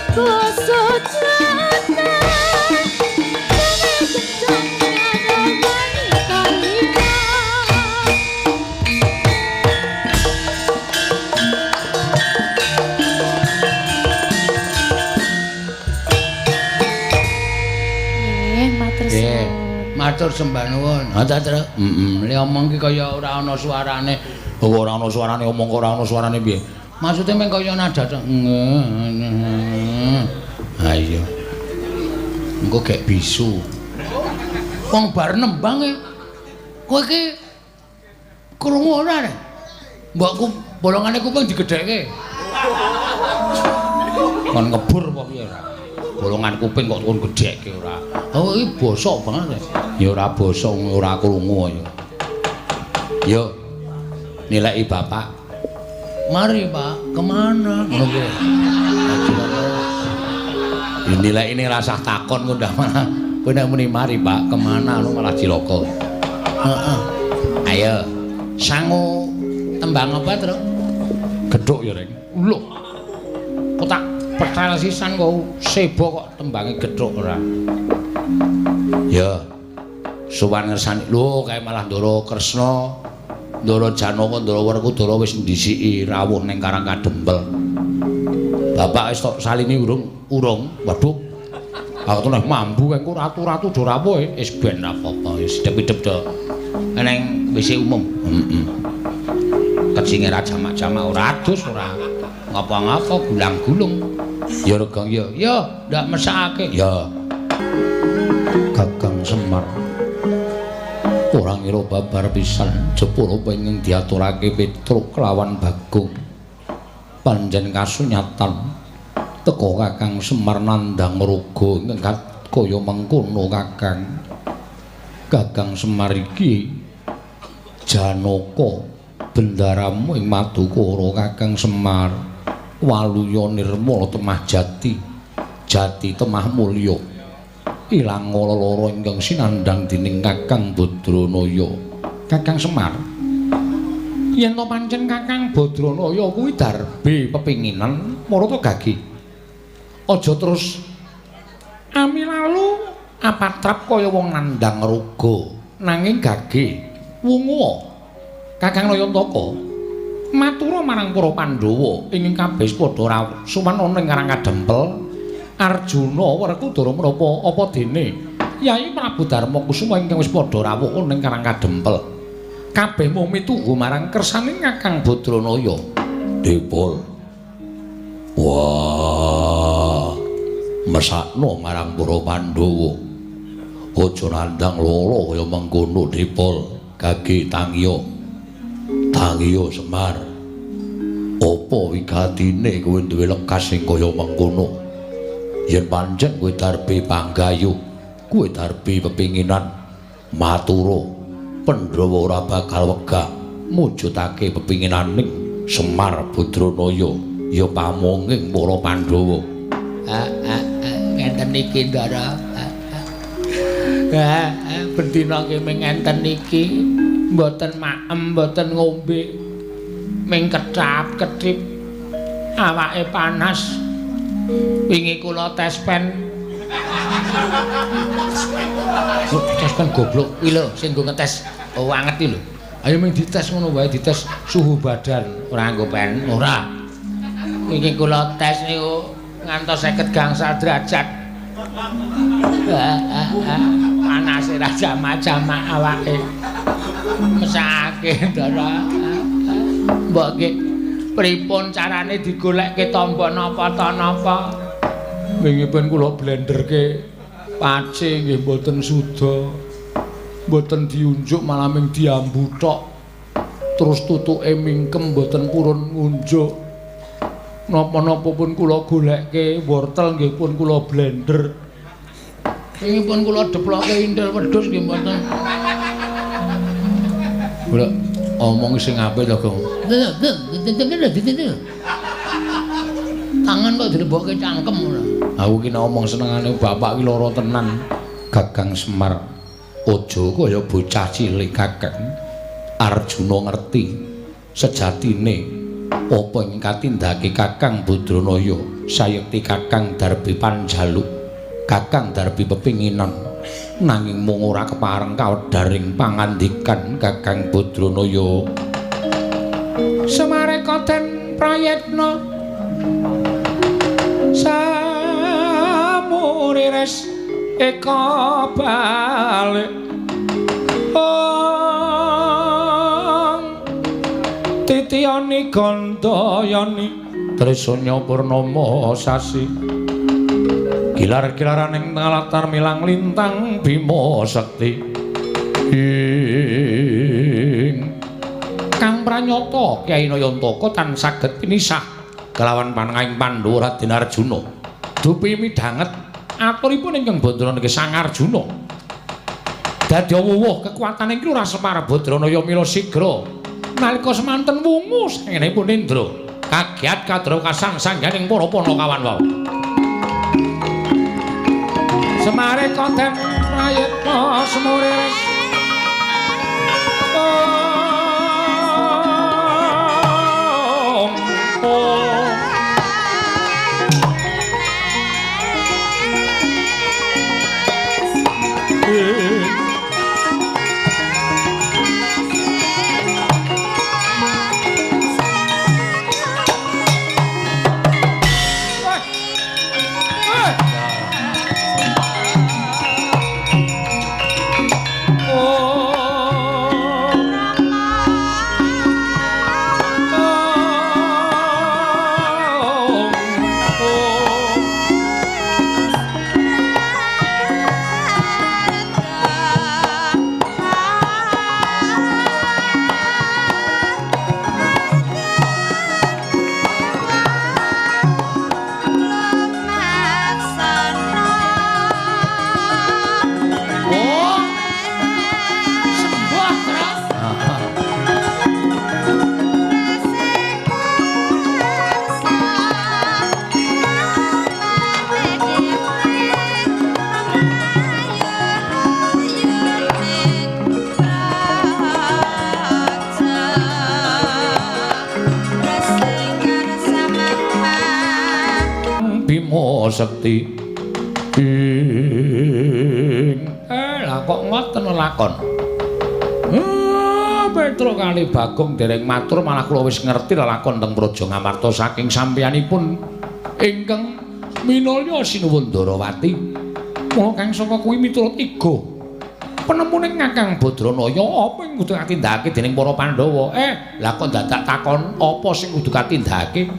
Atiku sujana kowe kencan karo wanita liya. Nggih, matur Nggih. suwun. Matur sembah nuwun. Ha ta, Tru? Heeh. Le omong ki kaya ora ana suarane. Oh, ora ana suarane omong kok ora ana suarane piye? Maksude meng kaya nada tok. Ha iya. Engko gek bisu. Wong bar nembang e. Kowe iki krungu ora ne? Mbokku bolongane kuping digedhekke. Kon ngebur apa piye ora? Bolongan kuping kok kon gedhekke ora. Oh iki bosok banget. Ya ora bosok ora krungu ya. Yo nilai bapak. Mari Pak, kemana? Ngono kuwi. Ya nilai ini rasah takon kok ndak malah. Kowe nek muni mari Pak, kemana lu malah cilaka. Heeh. Ayo, sangu tembang apa, Tru? Gedhok ya, Reng. Lho. Kok tak petal sisan kok sebo kok tembange gedhok ora. Ya. Sowan ngersani. Lho, kae malah Ndara Kresna, Ndara Janaka, Ndara Werkudara wis ndhisiki rawuh ning Karang Kadempel. Bapak wis tok salini urung? Urung. Waduh. Aku tuh mambu engko ratu-ratu do rawuh wis ben ra apa-apa, wis idep-idep do. Neng WC umum. Heeh. Kecinge ra jamak-jamak ora adus ora ngapa-ngapa gulang-gulung. Ya Regong ya. Ya, ndak mesakake. Ya. Kakang Semar. Ora ngira babar pisan jepura pengin diaturake Petruk kelawan Bagong. Pancen kasunyatan teka Kakang Semar nandhang raga ingkang kaya mengkono Kakang. Kakang Semar iki Janaka bendaramu ing Madukara Kakang Semar. Waluya nirmala temah jati, jati temah mulya. Ilang lara ingkang sinandhang dening Kakang Badranaya. Kakang Semar, yen to pancen Kakang Badranaya kuwi darbe pepinginan marata gage. Aja terus ami lalu apatrap kaya wong nandhang raga, nanging gage wungu. Kakang Nayantaka matura marang para Pandhawa ingkang kabeh padha rawuh sowan ana ing Karang Kadempel. Arjuna Werkudara menapa apa dene Yai Prabu Darma Kusuma ingkang wis padha rawuh ana ing Karang Kadempel. Kabeh mung mituhu marang kersane Kakang Badranaya. Dipol. Wah, mesakno marang para Pandhawa. Aja nandhang lara kaya mengkono Dipol. Gage tangiya. Tangiya Semar. Apa wigatine kowe duwe lekas sing kaya mengkono? Yen pancen kowe darbe panggayu, kowe darbe pepinginan matura, Pandhawa ora bakal wegah mujudake pepinginaning Semar Badranaya ya pamonging para Pandhawa. Ngenten iki Ndara. Bendina nggih ming ngenten iki, mboten maem, mboten ngombe. Ming kethap-kethip awake panas. Wingi kula tes pen. Tes pen goblok kuwi lho sing nggo ngetes anget iki lho. Ayo ming dites ngono wae, dites suhu badan, ora nggo pen, ora. Wingi kula tes niku ngantos 50 gangsal derajat. Panase ra jamak-jamak awake. Mesake Ndara. Mbok nggih pripun carane digolekke tamba napa ta napa? Wingi pun kula blenderke pace nggih mboten suda. Mboten diunjuk malah ming diambu tok. Terus tutuke mingkem mboten purun ngunjuk. Napa-napa pun kula golekke, wortel nggih pun kula blender. Wingi pun kula deploke intil wedhus nggih mboten. Golek omong sing apik to, Gong. Tangan kok dilebokke cangkem ngono. Aku ki nek omong senengane bapak ki lara tenan. Kakang Semar aja kaya bocah cilik Kakang. Arjuna ngerti sejatine Apa ing katindakake Kakang Badranaya sayekti Kakang Darbi panjaluk, Kakang Darbi pepinginan, nanging mung ora kepareng kawedharing pangandikan Kakang Badranaya. Semareka den prayitna samurires eka balik titiyani gandayani trisanya purnama sasi gilar-gilaraning latar milang lintang bima sekti ing kang pranyata Kyai Nayantaka tan saged pinisah kelawan panengahing Pandhawa Raden Arjuna dupi midhanget aturipun ingkang Badranaya Sang Arjuna dadi wuwuh kekuatan iki ora Semar Badranaya mila sigra nalika semanten wungu sangenipun Indra kagiat kadra kasang sangganing para panakawan wau. Semare konten prayitna semure Sekti ing lah kok ngoten lakon. Petro kali Bagong dereng matur malah kula wis ngerti lelakon teng Praja Ngamarta saking sampeyanipun ingkang minulya Sinuwun Ndarawati. Mula kang saka kuwi miturut iga penemune Kakang Badranaya apa ing kudu katindakake dening para Pandhawa? Lah kok dadak takon apa sing kudu katindakake?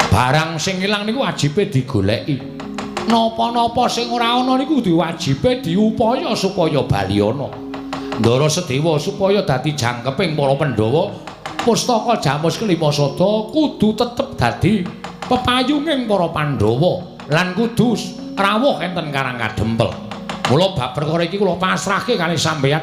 Barang sing ilang niku wajibe digoleki. Napa-napa sing ora ana niku kudu wajibe diupaya supaya bali ana. Ndara Sedewa supaya dadi jangkeping para Pandhawa, pustaka Jamus Kelima Sada kudu tetep dadi pepayunging para Pandhawa lan kudu rawuh enten Karang Kadempel. Mula bab perkara iki kula pasrahke kalih sampeyan.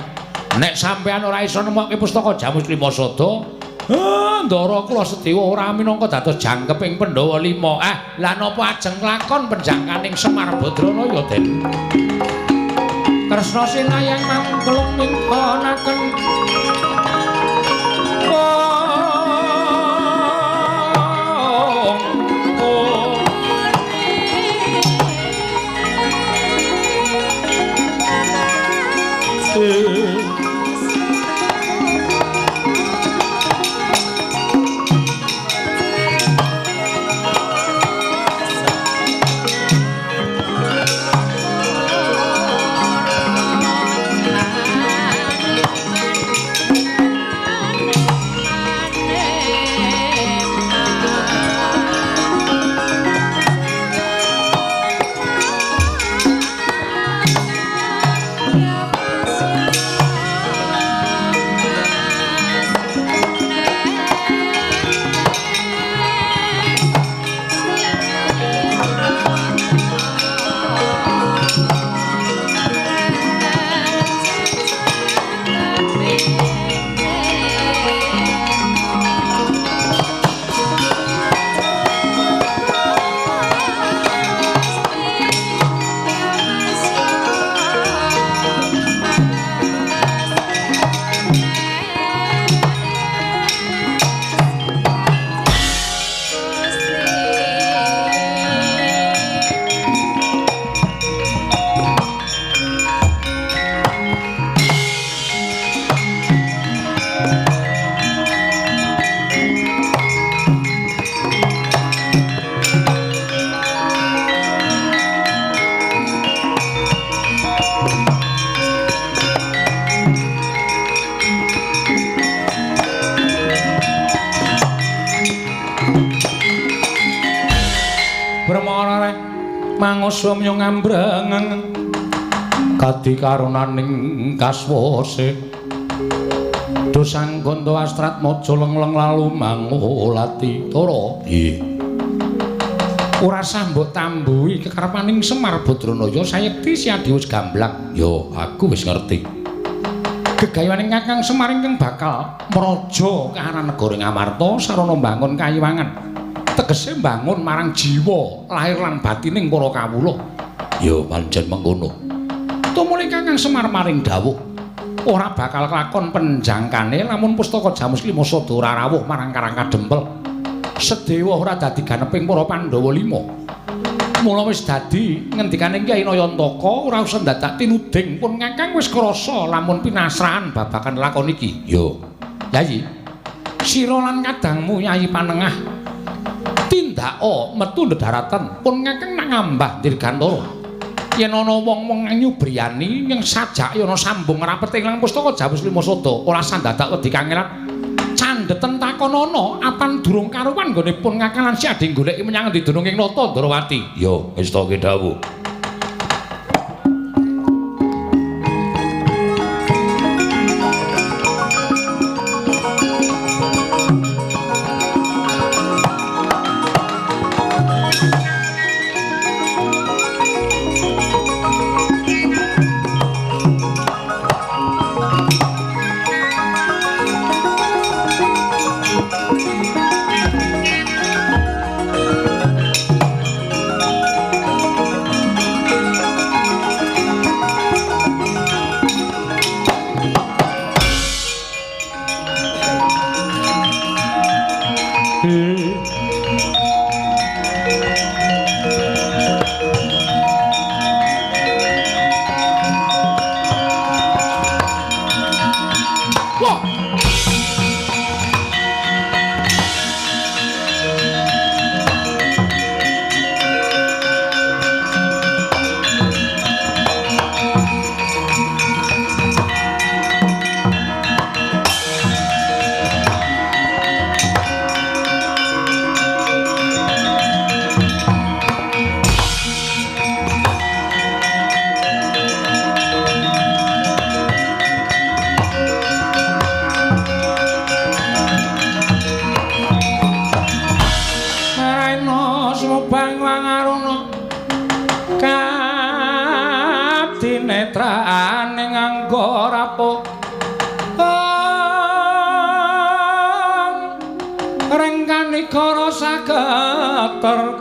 Nek sampeyan ora iso nemokke pustaka Jamus Kelima Sada, Ndara kula Sedewa ora minangka dados jangkeping Pandhawa 5. Lah napa ajeng lakon penjangkaning Semar Badranaya, Den? Kresna sinayang mangkelung mingkonaken. Brahmara mangusum yo ngambreng kadi karunaning kaswase dosang gondo astrat maja lengleng lalu mangulati Tara. Nggih. Ora sah mbok tambuhi kekarepaning Semar Badranaya sayekti Siadi wis gamblang. Yo, aku wis ngerti. Gegayaning Kakang Semar ingkang bakal mraja kahanan negara Ngamarta sarana mbangun kayiwangan. Tegese mbangun marang jiwa, lahir lan batining para kawula. Ya pancen mengkono. Tumuli Kakang Semar maring dawuh, ora bakal kelakon penjangkane lamun pustaka Jamus Lima Sada ora rawuh marang Karang Kadempel. Sedewa ora dadi ganeping para Pandhawa lima. Mula wis dadi ngendikane Kyai Nayantaka ora usah dadak tinuding pun Kakang wis krasa lamun pinasrahan babagan lakon iki. Yo, Yayi, sira lan kadangmu Yayi Panengah tindaka metu ndheratan pun Kakang nak ngambah dirgantara. Yen ana wong-wong nyubriyani ing sajake ana sambung rapet ing pustaka Jamus Lima Sada ora sandadak wedi kangelan. Candheten takonono apan durung karuwan nggone pun Kakang lan Siadi goleki menyang endi dunung ing Nata Ndrawati. Yo, wis ta ki dawuh.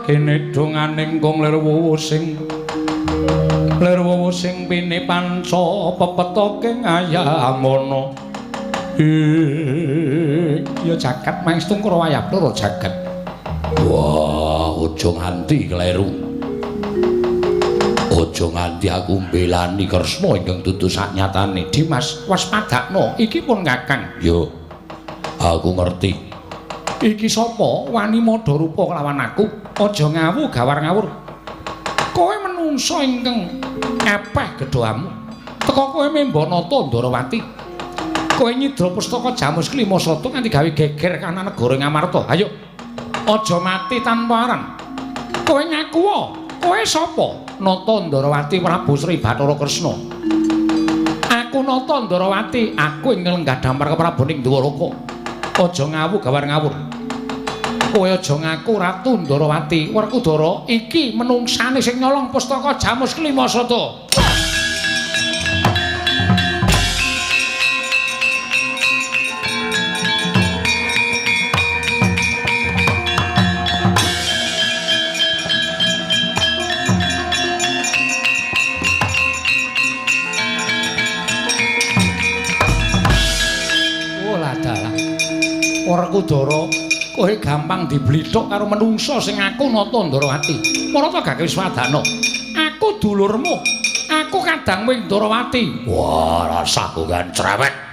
Kinidunganing kung lir wuwu sing pini panca pepetoke ngayamana. Ya jagat mangestungkara wayah loro jagat. Wah, aja nganti kleru. Aja nganti aku mbelani Kresna ingkang dudu saknyatane. Dimas, waspadakno, iki pun Kakang. Yo, aku ngerti. Iki sapa wani madha rupa kelawan aku? Aja ngawu gawar ngawur. Kowe menungsa ingkang epeh gedhamu. Teka kowe memba Nata Ndrawati. Kowe nyidra pustaka Jamus Klima Sada nganti gawe geger kana negara Ngamarta. Ayo. Aja mati tanpa aran. Kowe ngaku kowe sapa? Nata Ndrawati Prabu Sri Bathara Kresna. Aku Nata Ndrawati, aku ingkang lenggah dampar kepraboning Dwaraka. Aja ngawu gawar ngawur. Kowe aja ngaku Ratu Ndrawati. Werkudara iki menungsane sing nyolong pustaka Jamus Klima Sada. Oh ladalah. Werkudara, kowe gampang diblithuk karo menungsa sing ngaku Nata Ndrawati. Marata gak wis wadana. Aku dulurmu. Aku kadang wing Ndrawati. Wah, rasah bukan cerewet.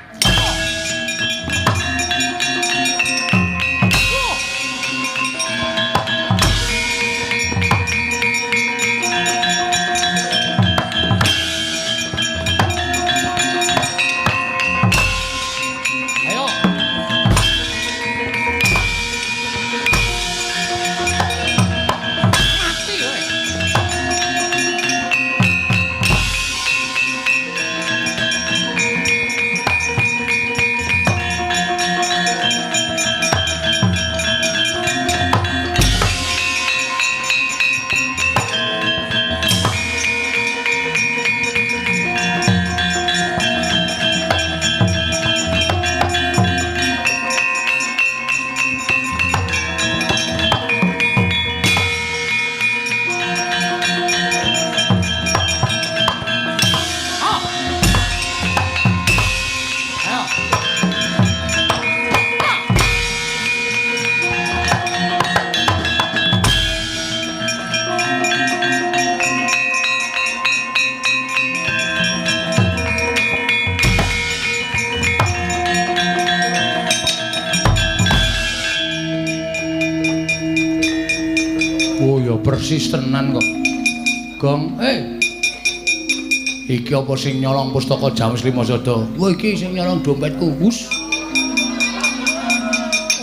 Persis tenan kok. Gong, iki apa sing nyolong pustaka Jamus Lima Sada? Wah, iki sing nyolong dompetku. Wus.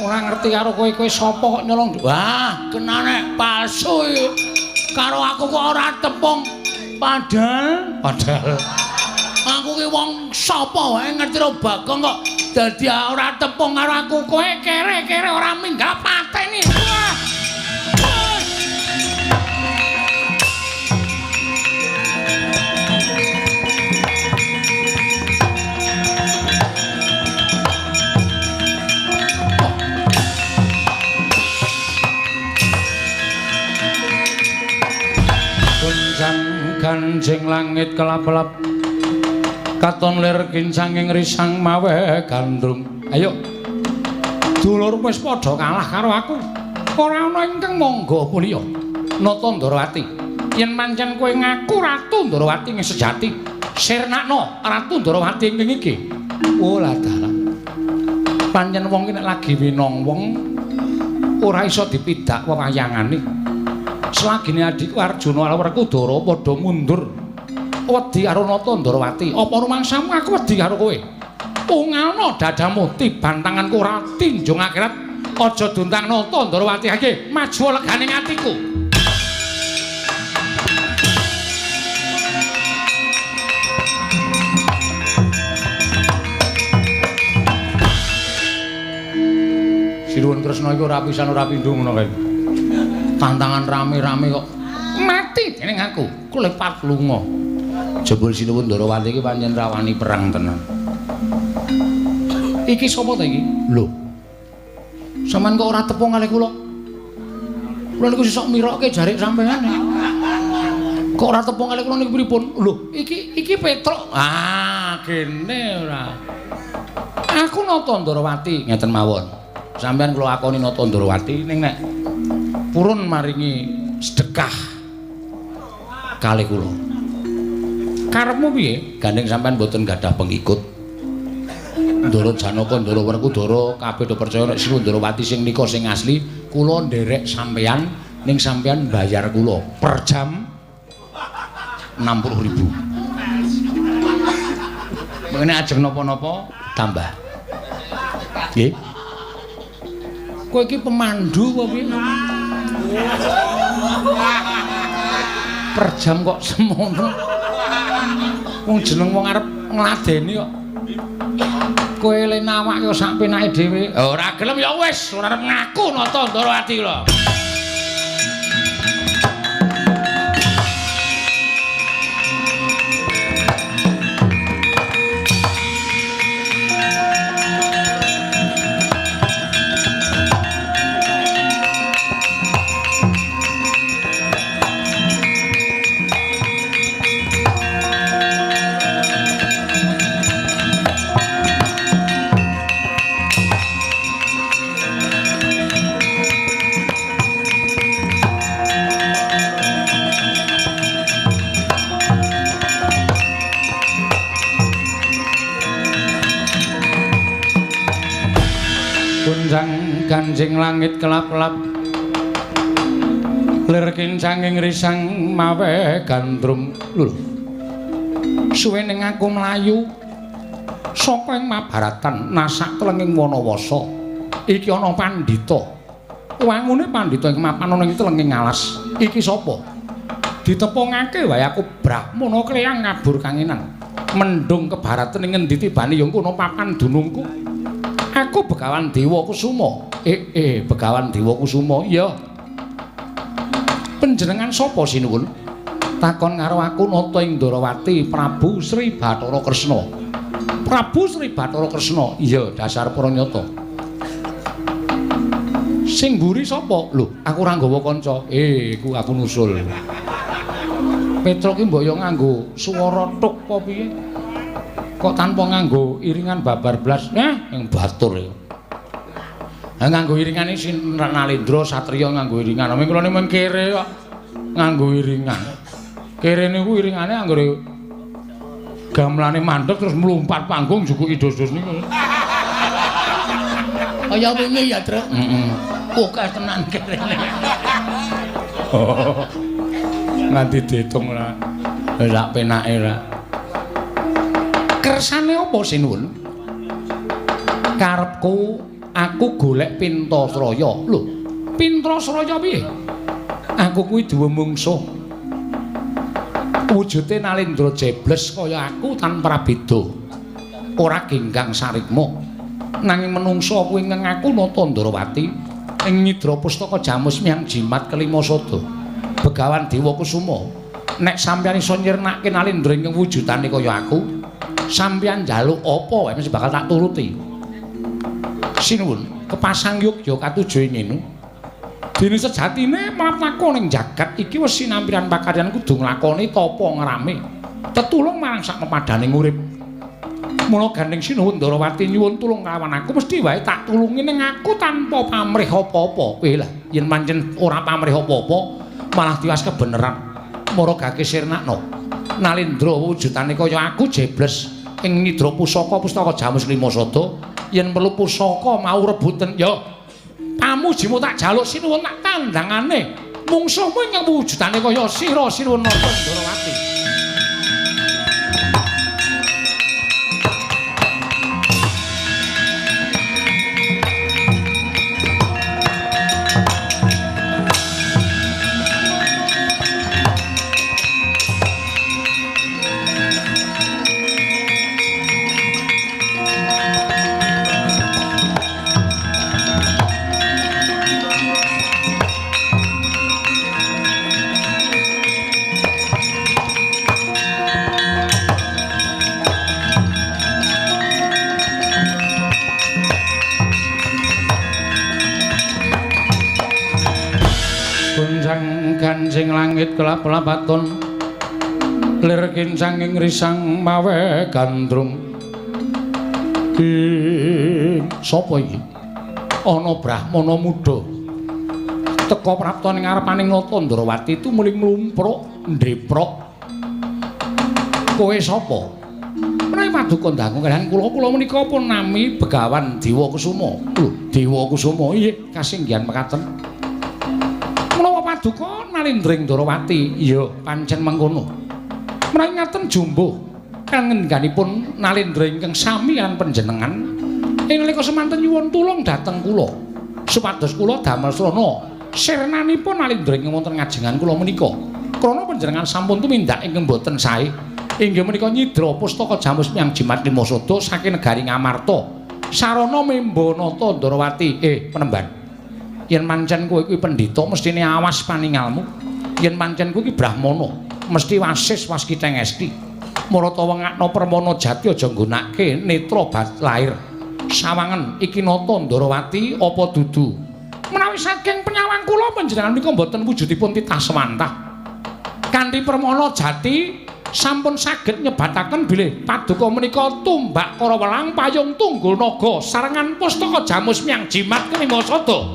Ora ngerti karo kowe, kowe sapa kok nyolong? Wah, kenane palsu iki. Karo aku kok ora tepung. Padahal aku ki wong sapa wae ngerti ro Bagong kok dadi ora tepung karo aku. Kowe kere-kere ora minggah pateni. Wah. Ganjing langit kelap-kelap katon lir kincanging risang mawe gandrung. Ayo dulur wis padha kalah karo aku. Ora ana ingkang mangga mulya. Nata Ndarawati, yen pancen kowe ngaku Ratu Ndarawati ing sejati, sirnakno Ratu Ndarawati ing iki. Oh lah dalah. Pancen wong iki nek lagi winong wong ora iso dipidak wewayangane. Selagine adikku Arjuna karo Werkudara padha mundur wedi karo Nata Ndarawati. Apa rumangsamu aku wedi karo kowe? Ungalno dadamu tiban tanganku ora tinjung akhirat. Aja duntang Nata Ndarawati iki maju legane atiku. Sinuwun Kresna iku ora pisan ora pindho ngono kae. Tantangan rame-rame kok mati dening aku, klepat lunga. Jebul Sinuwun Ndarawati iki pancen rawani perang tenan. Iki sapa ta iki? Lho. Sampeyan kok ora tepung kalih kula? Kula niku sesuk mirokke jarik sampeyan. Kok ora tepung kalih kula niku pripun? Lho, iki Petruk. Ah, gene ora. Aku Nata Ndarawati ngeten mawon. Sampeyan kula akoni Nata Ndarawati ning nek purun maringi sedekah kalih kula. Karepmu piye? Gandeng sampean mboten gadah pengikut. Ndara Janaka, Ndara Werkudara kabeh do percaya nek Sinuwun Ndarawati sing nika sing asli, kula nderek sampean ning sampean bayar kula per jam 60.000. Mengene ajeng napa-napa tambah. Nggih. Kowe iki pemandu apa piye? Per jam kok semono. Wong jeneng wong arep ngladeni kok. Kowe le nawak yo sak penake dhewe. Ora gelem ya wis, ora arep ngaku Nata Ndarawati lho. Ganjing langit kelap-kelap lir kincanging risang mawe gandrung. Lho, suwe ning aku mlayu saka ing Mabaratan nasak telenging Wanawasa. Iki ana pandhita. Wangune pandhita ing mapan ana ing telenging alas. Iki sapa? Ditepungake wae aku Brahmana kleyang ngabur kangenan. Mendung kebaratan ing ngendi tibane ya kono papan dunungku. Aku Begawan Dewa Kusuma. Begawan Dewa Kusuma. Iya. Panjenengan sapa sinuwun? Takon karo aku Nata ing Ndarawati Prabu Sri Bathara Kresna. Prabu Sri Bathara Kresna. Iya, dasar pranyata. Sing mburi sapa? Lho, aku ora nggawa kanca. Iku aku nusul. Petruk ki mbok yo nganggo swara tuk apa piye? Kok tanpa nganggo iringan babar blas? Yang batur ya. Nganggo iringane sin Nalendra Satriya nganggo iringan. Ming kula niku kere kok nganggo iringan. Kere niku iringane anggere gamelane mandeg terus mlumpat panggung jukuki dos-dos niku. Kaya wingi ya, Truk. Heeh. Oke tenan kerene. Nganti diitung ora. Sak penake ora. Kersane apa sinuwun? Karepku aku golek Pintasraya. Lho, Pintasraya piye? Aku kuwi duwe mungsuh. Wujude Nalendra jebles kaya aku tanpa beda. Ora genggang sarikma. Nanging menungsa kuwi ngengaku Nata Ndrawati ing nyidra pustaka jamus miyang jimat kelima sada. Begawan Dewa Kusuma, nek sampeyan iso nyirnake Nalendra ingkang wujudane kaya aku, sampeyan njaluk apa wae mesti bakal tak turuti. Sinuwun, kepasang yogya katuju ing ngene. Dene sejatine mlaku ning jagat iki wis sinampiran pakaryan kudu nglakoni tapa ngrame. Tetulung marang sak pepadaning urip. Mula gandeng Sinuwun Ndrawati nyuwun tulung kawan aku mesti wae tak tulungi ning aku tanpa pamrih apa-apa. Weh lah, yen pancen ora pamrih apa-apa malah tiwas kebeneran. Maragake sirnakno. Nalendra wujudane kaya aku jebles ing nyidra pusaka pustaka jamus lima sada, yen perlu pusaka mau rebuten ya. Pamujimu tak jaluk sinuwun tak tandangane. Mungsuhmu ingkang wujudane kaya sira Sinuwun Nata Ndrawati. Kancing langit kelap-lapaton lir kincang ing risang mawe gandrung. Ing sapa iki? Ana brahmana muda teka prapta ning ngarepaning Nata Ndrawati tumuli mlumpruk ndheprok. Kowe sapa? Menawi paduka dangu kalihan kula, kula menika pun nami Begawan Dewa Kusuma. Lho, Dewa Kusuma inggih kasinggihan mekaten. Menawa paduka Nalendra ing Ndrawati, iya pancen mengkono. Menawi ngaten jumbuh kangendikanipun Nalendra ingkang sami lan panjenengan ing nalika semanten nyuwun tulung dhateng kula supados kula damel srana sirnanipun Nalendra ingkang wonten ngajengan kula menika. Krana panjenengan sampun tumindak ingkang boten sae, inggih menika nyidra pustaka jamus miyang jimat lima sada saking negari Ngamarta. Sarana memba Nata Ndrawati. Penemban. Yen pancen kowe kuwi pendhita mestine awas paningalmu. Yen pancen kowe iki brahmana mesti wasis waskiteng esti. Marata wengakno permana jati aja nggunake netra bat lair. Sawangen iki Nata Ndrawati apa dudu? Menawi saking penyawang kula panjenengan menika mboten wujudipun titah sewantah. Kanthi permana jati sampun saged nyebataken bilih paduka menika tumbak karawelang payung tunggul naga sarengan pustaka jamus miyang jimat kelima sada.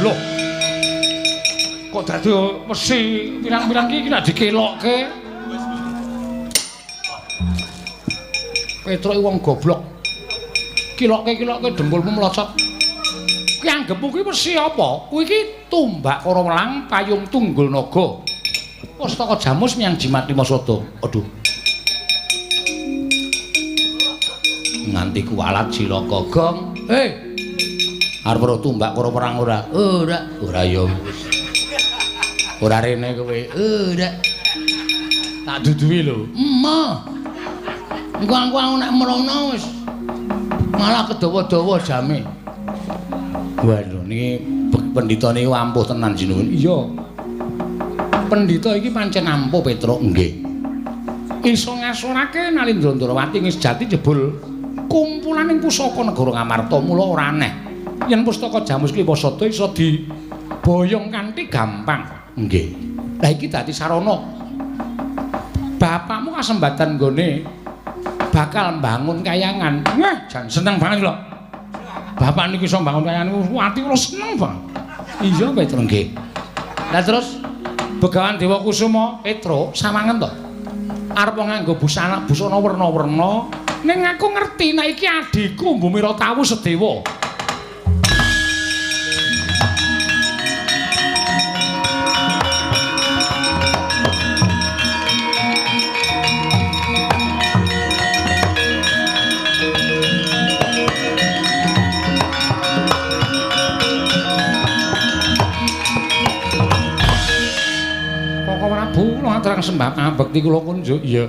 Loh. Kok dadi mesi pirang-pirang iki nek dikelokke. Petruk wong goblok. Kilokke-kilokke dengkulmu mlocot. Ki anggepmu kuwi mesi apa? Kuwi iki tumbak karawelang payung tunggul naga. Pustaka jamus miyang jimat lima sada. Aduh. Nganti kuwalat cilaka gong. Hei. Arep ora tumbak karo perang ora? Ora. Ora ya wis. Ora rene kowe. Ora. Tak duduhi lho. Emoh. Engko aku nek mrono wis malah kedawa-dawa jame. Waduh niki pendhita niki ampuh tenan sinuwun. Iya. Pendhita iki pancen ampuh Petruk nggih. Iso ngasorake Nalendra Ndrawati ing sejati jebul kumpulaning pusaka negara Ngamarta mula ora aneh. Yen pustaka Jamus Klipa Sada iso diboyong kanthi gampang. Nggih. Lah iki dadi sarana. Bapakmu kasembatan nggone Bakal mbangun kayangan. Wah, jan seneng banget lho. Bapak niku iso mbangun kayangan niku ati kula seneng banget. Iya, Petro nggih. Lah terus Begawan Dewa Kusuma, Petro sawangen to. Arep nganggo busana busana werna-werna, ning aku ngerti nek iki adhiku Bumira Tawu Sedewa. Kula aturang sembah pangabekti kula kunjuk. Iya.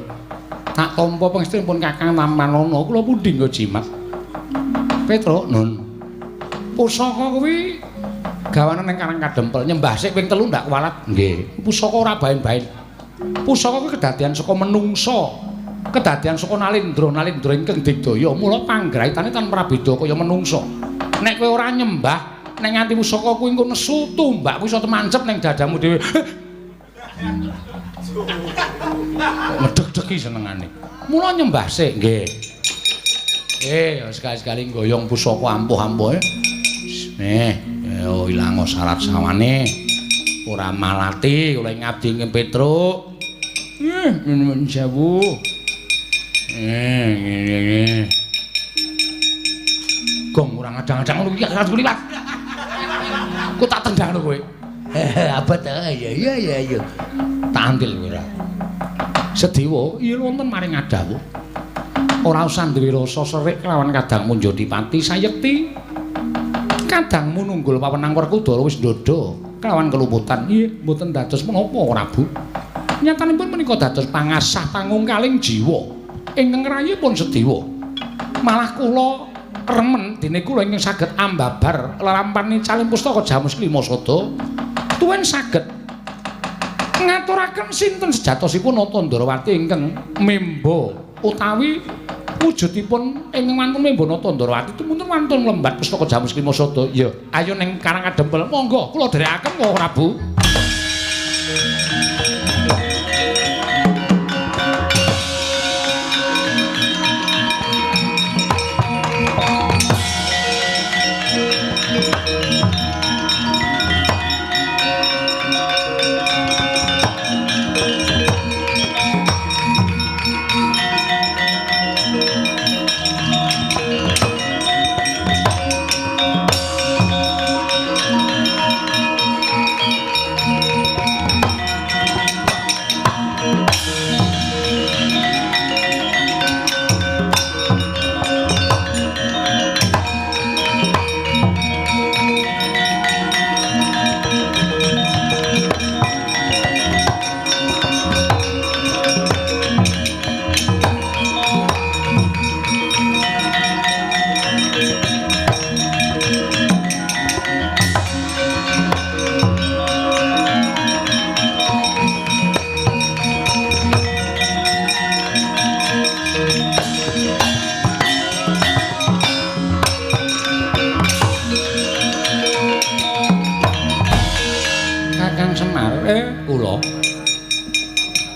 Tak tampa pangestunipun Kakang Tampanana kula pundi nggo jimat. Petro nun. Pusaka kuwi gawanan ning Karang Kadempel nyembah sik ping 3 ndak kuwalat. Nggih. Pusaka ora baen-baen. Pusaka kuwi kedadian saka menungsa. Kedadian saka nalindra, nalindra ingkang digdaya. Mula panggraitane tan prabeda kaya menungsa. Nek kowe ora nyembah, nek nganti pusaka kuwi engko nesu tumbak kuwi iso temancep ning dadamu dhewe. Medhek-dheki senengane. Mula nyembah sik nggih. Sekali-sekali nggoyong pusaka ampuh-ampuhe. Yo ilang syarat sawane. Ora malati kula ngabdi ing Petruk. Nyuwun sewu. Ngene. Gong ora ngadang-adang ngono iki aku liwat. Ku tak tendang lho kowe. Abot iya iya iya iya. Tak antil kowe ora. Sedewa iya wonten maring adawuh. Ora usah duwe rasa serik kelawan kadangmu Njodipati sayekti. Kadangmu nunggul pawenang Werkudara wis ndodha kelawan keluputan. Iya mboten dados menapa Prabu. Nyatanipun menika dados pangasah pangungkaling jiwa ingkang rayipun Sedewa. Malah kula remen dene kula ingkang saged ambabar lelampahan calim pustaka Jamus Klima Sada tuwin saged ngaturaken sinten sejatosipun Nata Ndrawati ingkang memba utawi wujudipun ingkang wantun memba Nata Ndrawati tumunten wantun mlembat pustaka Jamus Klima Sada. Ya, ayo ning Karang Kadempel. Monggo kula dherekaken kok Prabu.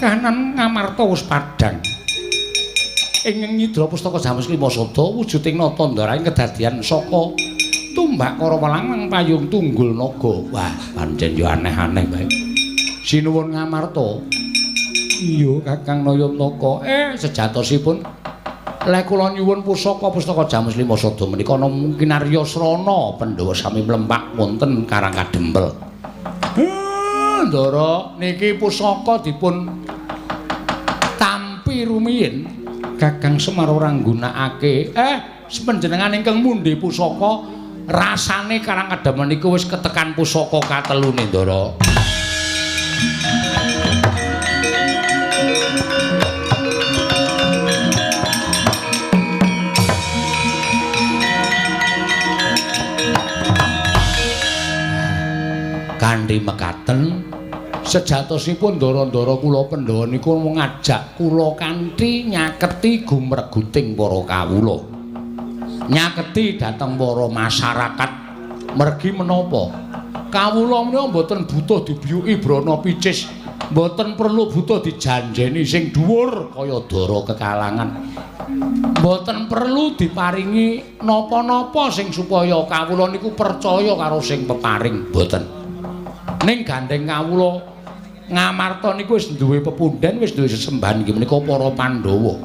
Kahanan Ngamarta wis padhang. Ing nyidra pustaka Jamus Klima Sada wujuding nata ndaraing kedadian saka tumbak Karawelang lan payung tunggul naga. Wah, pancen yo aneh-aneh bae. Sinuwun Ngamarta. Iya, Kakang Nayantaka. Sejatosipun lek kula nyuwun pusaka pustaka Jamus Klima Sada menika namung kinarya srana Pandhawa sami mlempak wonten Karang Kadempel. Ndara niki pusaka dipun tampi rumiyin Kakang Semar ora nggunakake. Panjenengan ingkang mundhi pusaka rasane Karang Kadempel niku wis ketekan pusaka katelune Ndara. Kanthi mekaten sejatosipun ndara-ndara kula Pandhawa niku ngajak kula kanthi nyaketi gumreguting para kawula. Nyaketi dhateng para masyarakat. Mergi menapa? Kawula menika mboten butuh dibiyuki brana picis, mboten perlu butuh dijanjeni sing dhuwur kaya dara kekalangan. Mboten perlu diparingi napa-napa sing supaya kawula niku percaya karo sing peparing, mboten. Ning gandeng kawula Ngamarta niku wis duwe pepundhen, wis duwe sesembahan inggih menika para Pandhawa.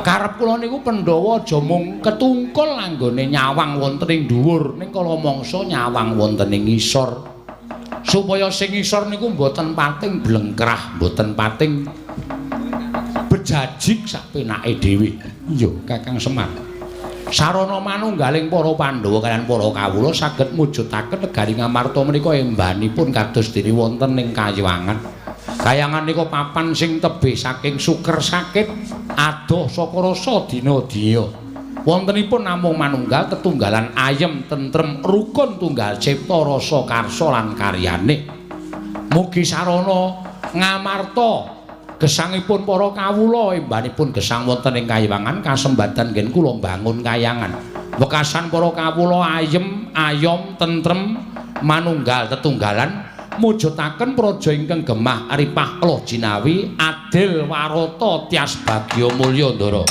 Karep kula niku Pandhawa aja mung ketungkul anggone nyawang wonten ing dhuwur, ning kala mangsa nyawang wonten ing ngisor. Supaya sing ngisor niku mboten pating blengkrah, mboten pating bejajik sak penake dhewe. Iya, Kakang Semar. Sarana manunggaling para Pandhawa kaliyan para kawula saged mujudaken negari Ngamarta menika embanipun kados dene wonten ing Kayangan. Kayangan nika papan sing tebih saking suker sakit adoh saka rasa dina-diya. Wontenipun namung manunggal tetunggalan ayem tentrem rukun tunggal cipta rasa karsa lan karyane. Mugi sarana Ngamarta gesangipun para kawula embanipun gesang wonten ing Kayangan kasembatan ngen kula mbangun kayangan. Wekasan para kawula ayem, ayom, tentrem, manunggal tetunggalan mujudaken praja ingkang gemah ripah loh jinawi adil warata tias bagya mulya, Ndara.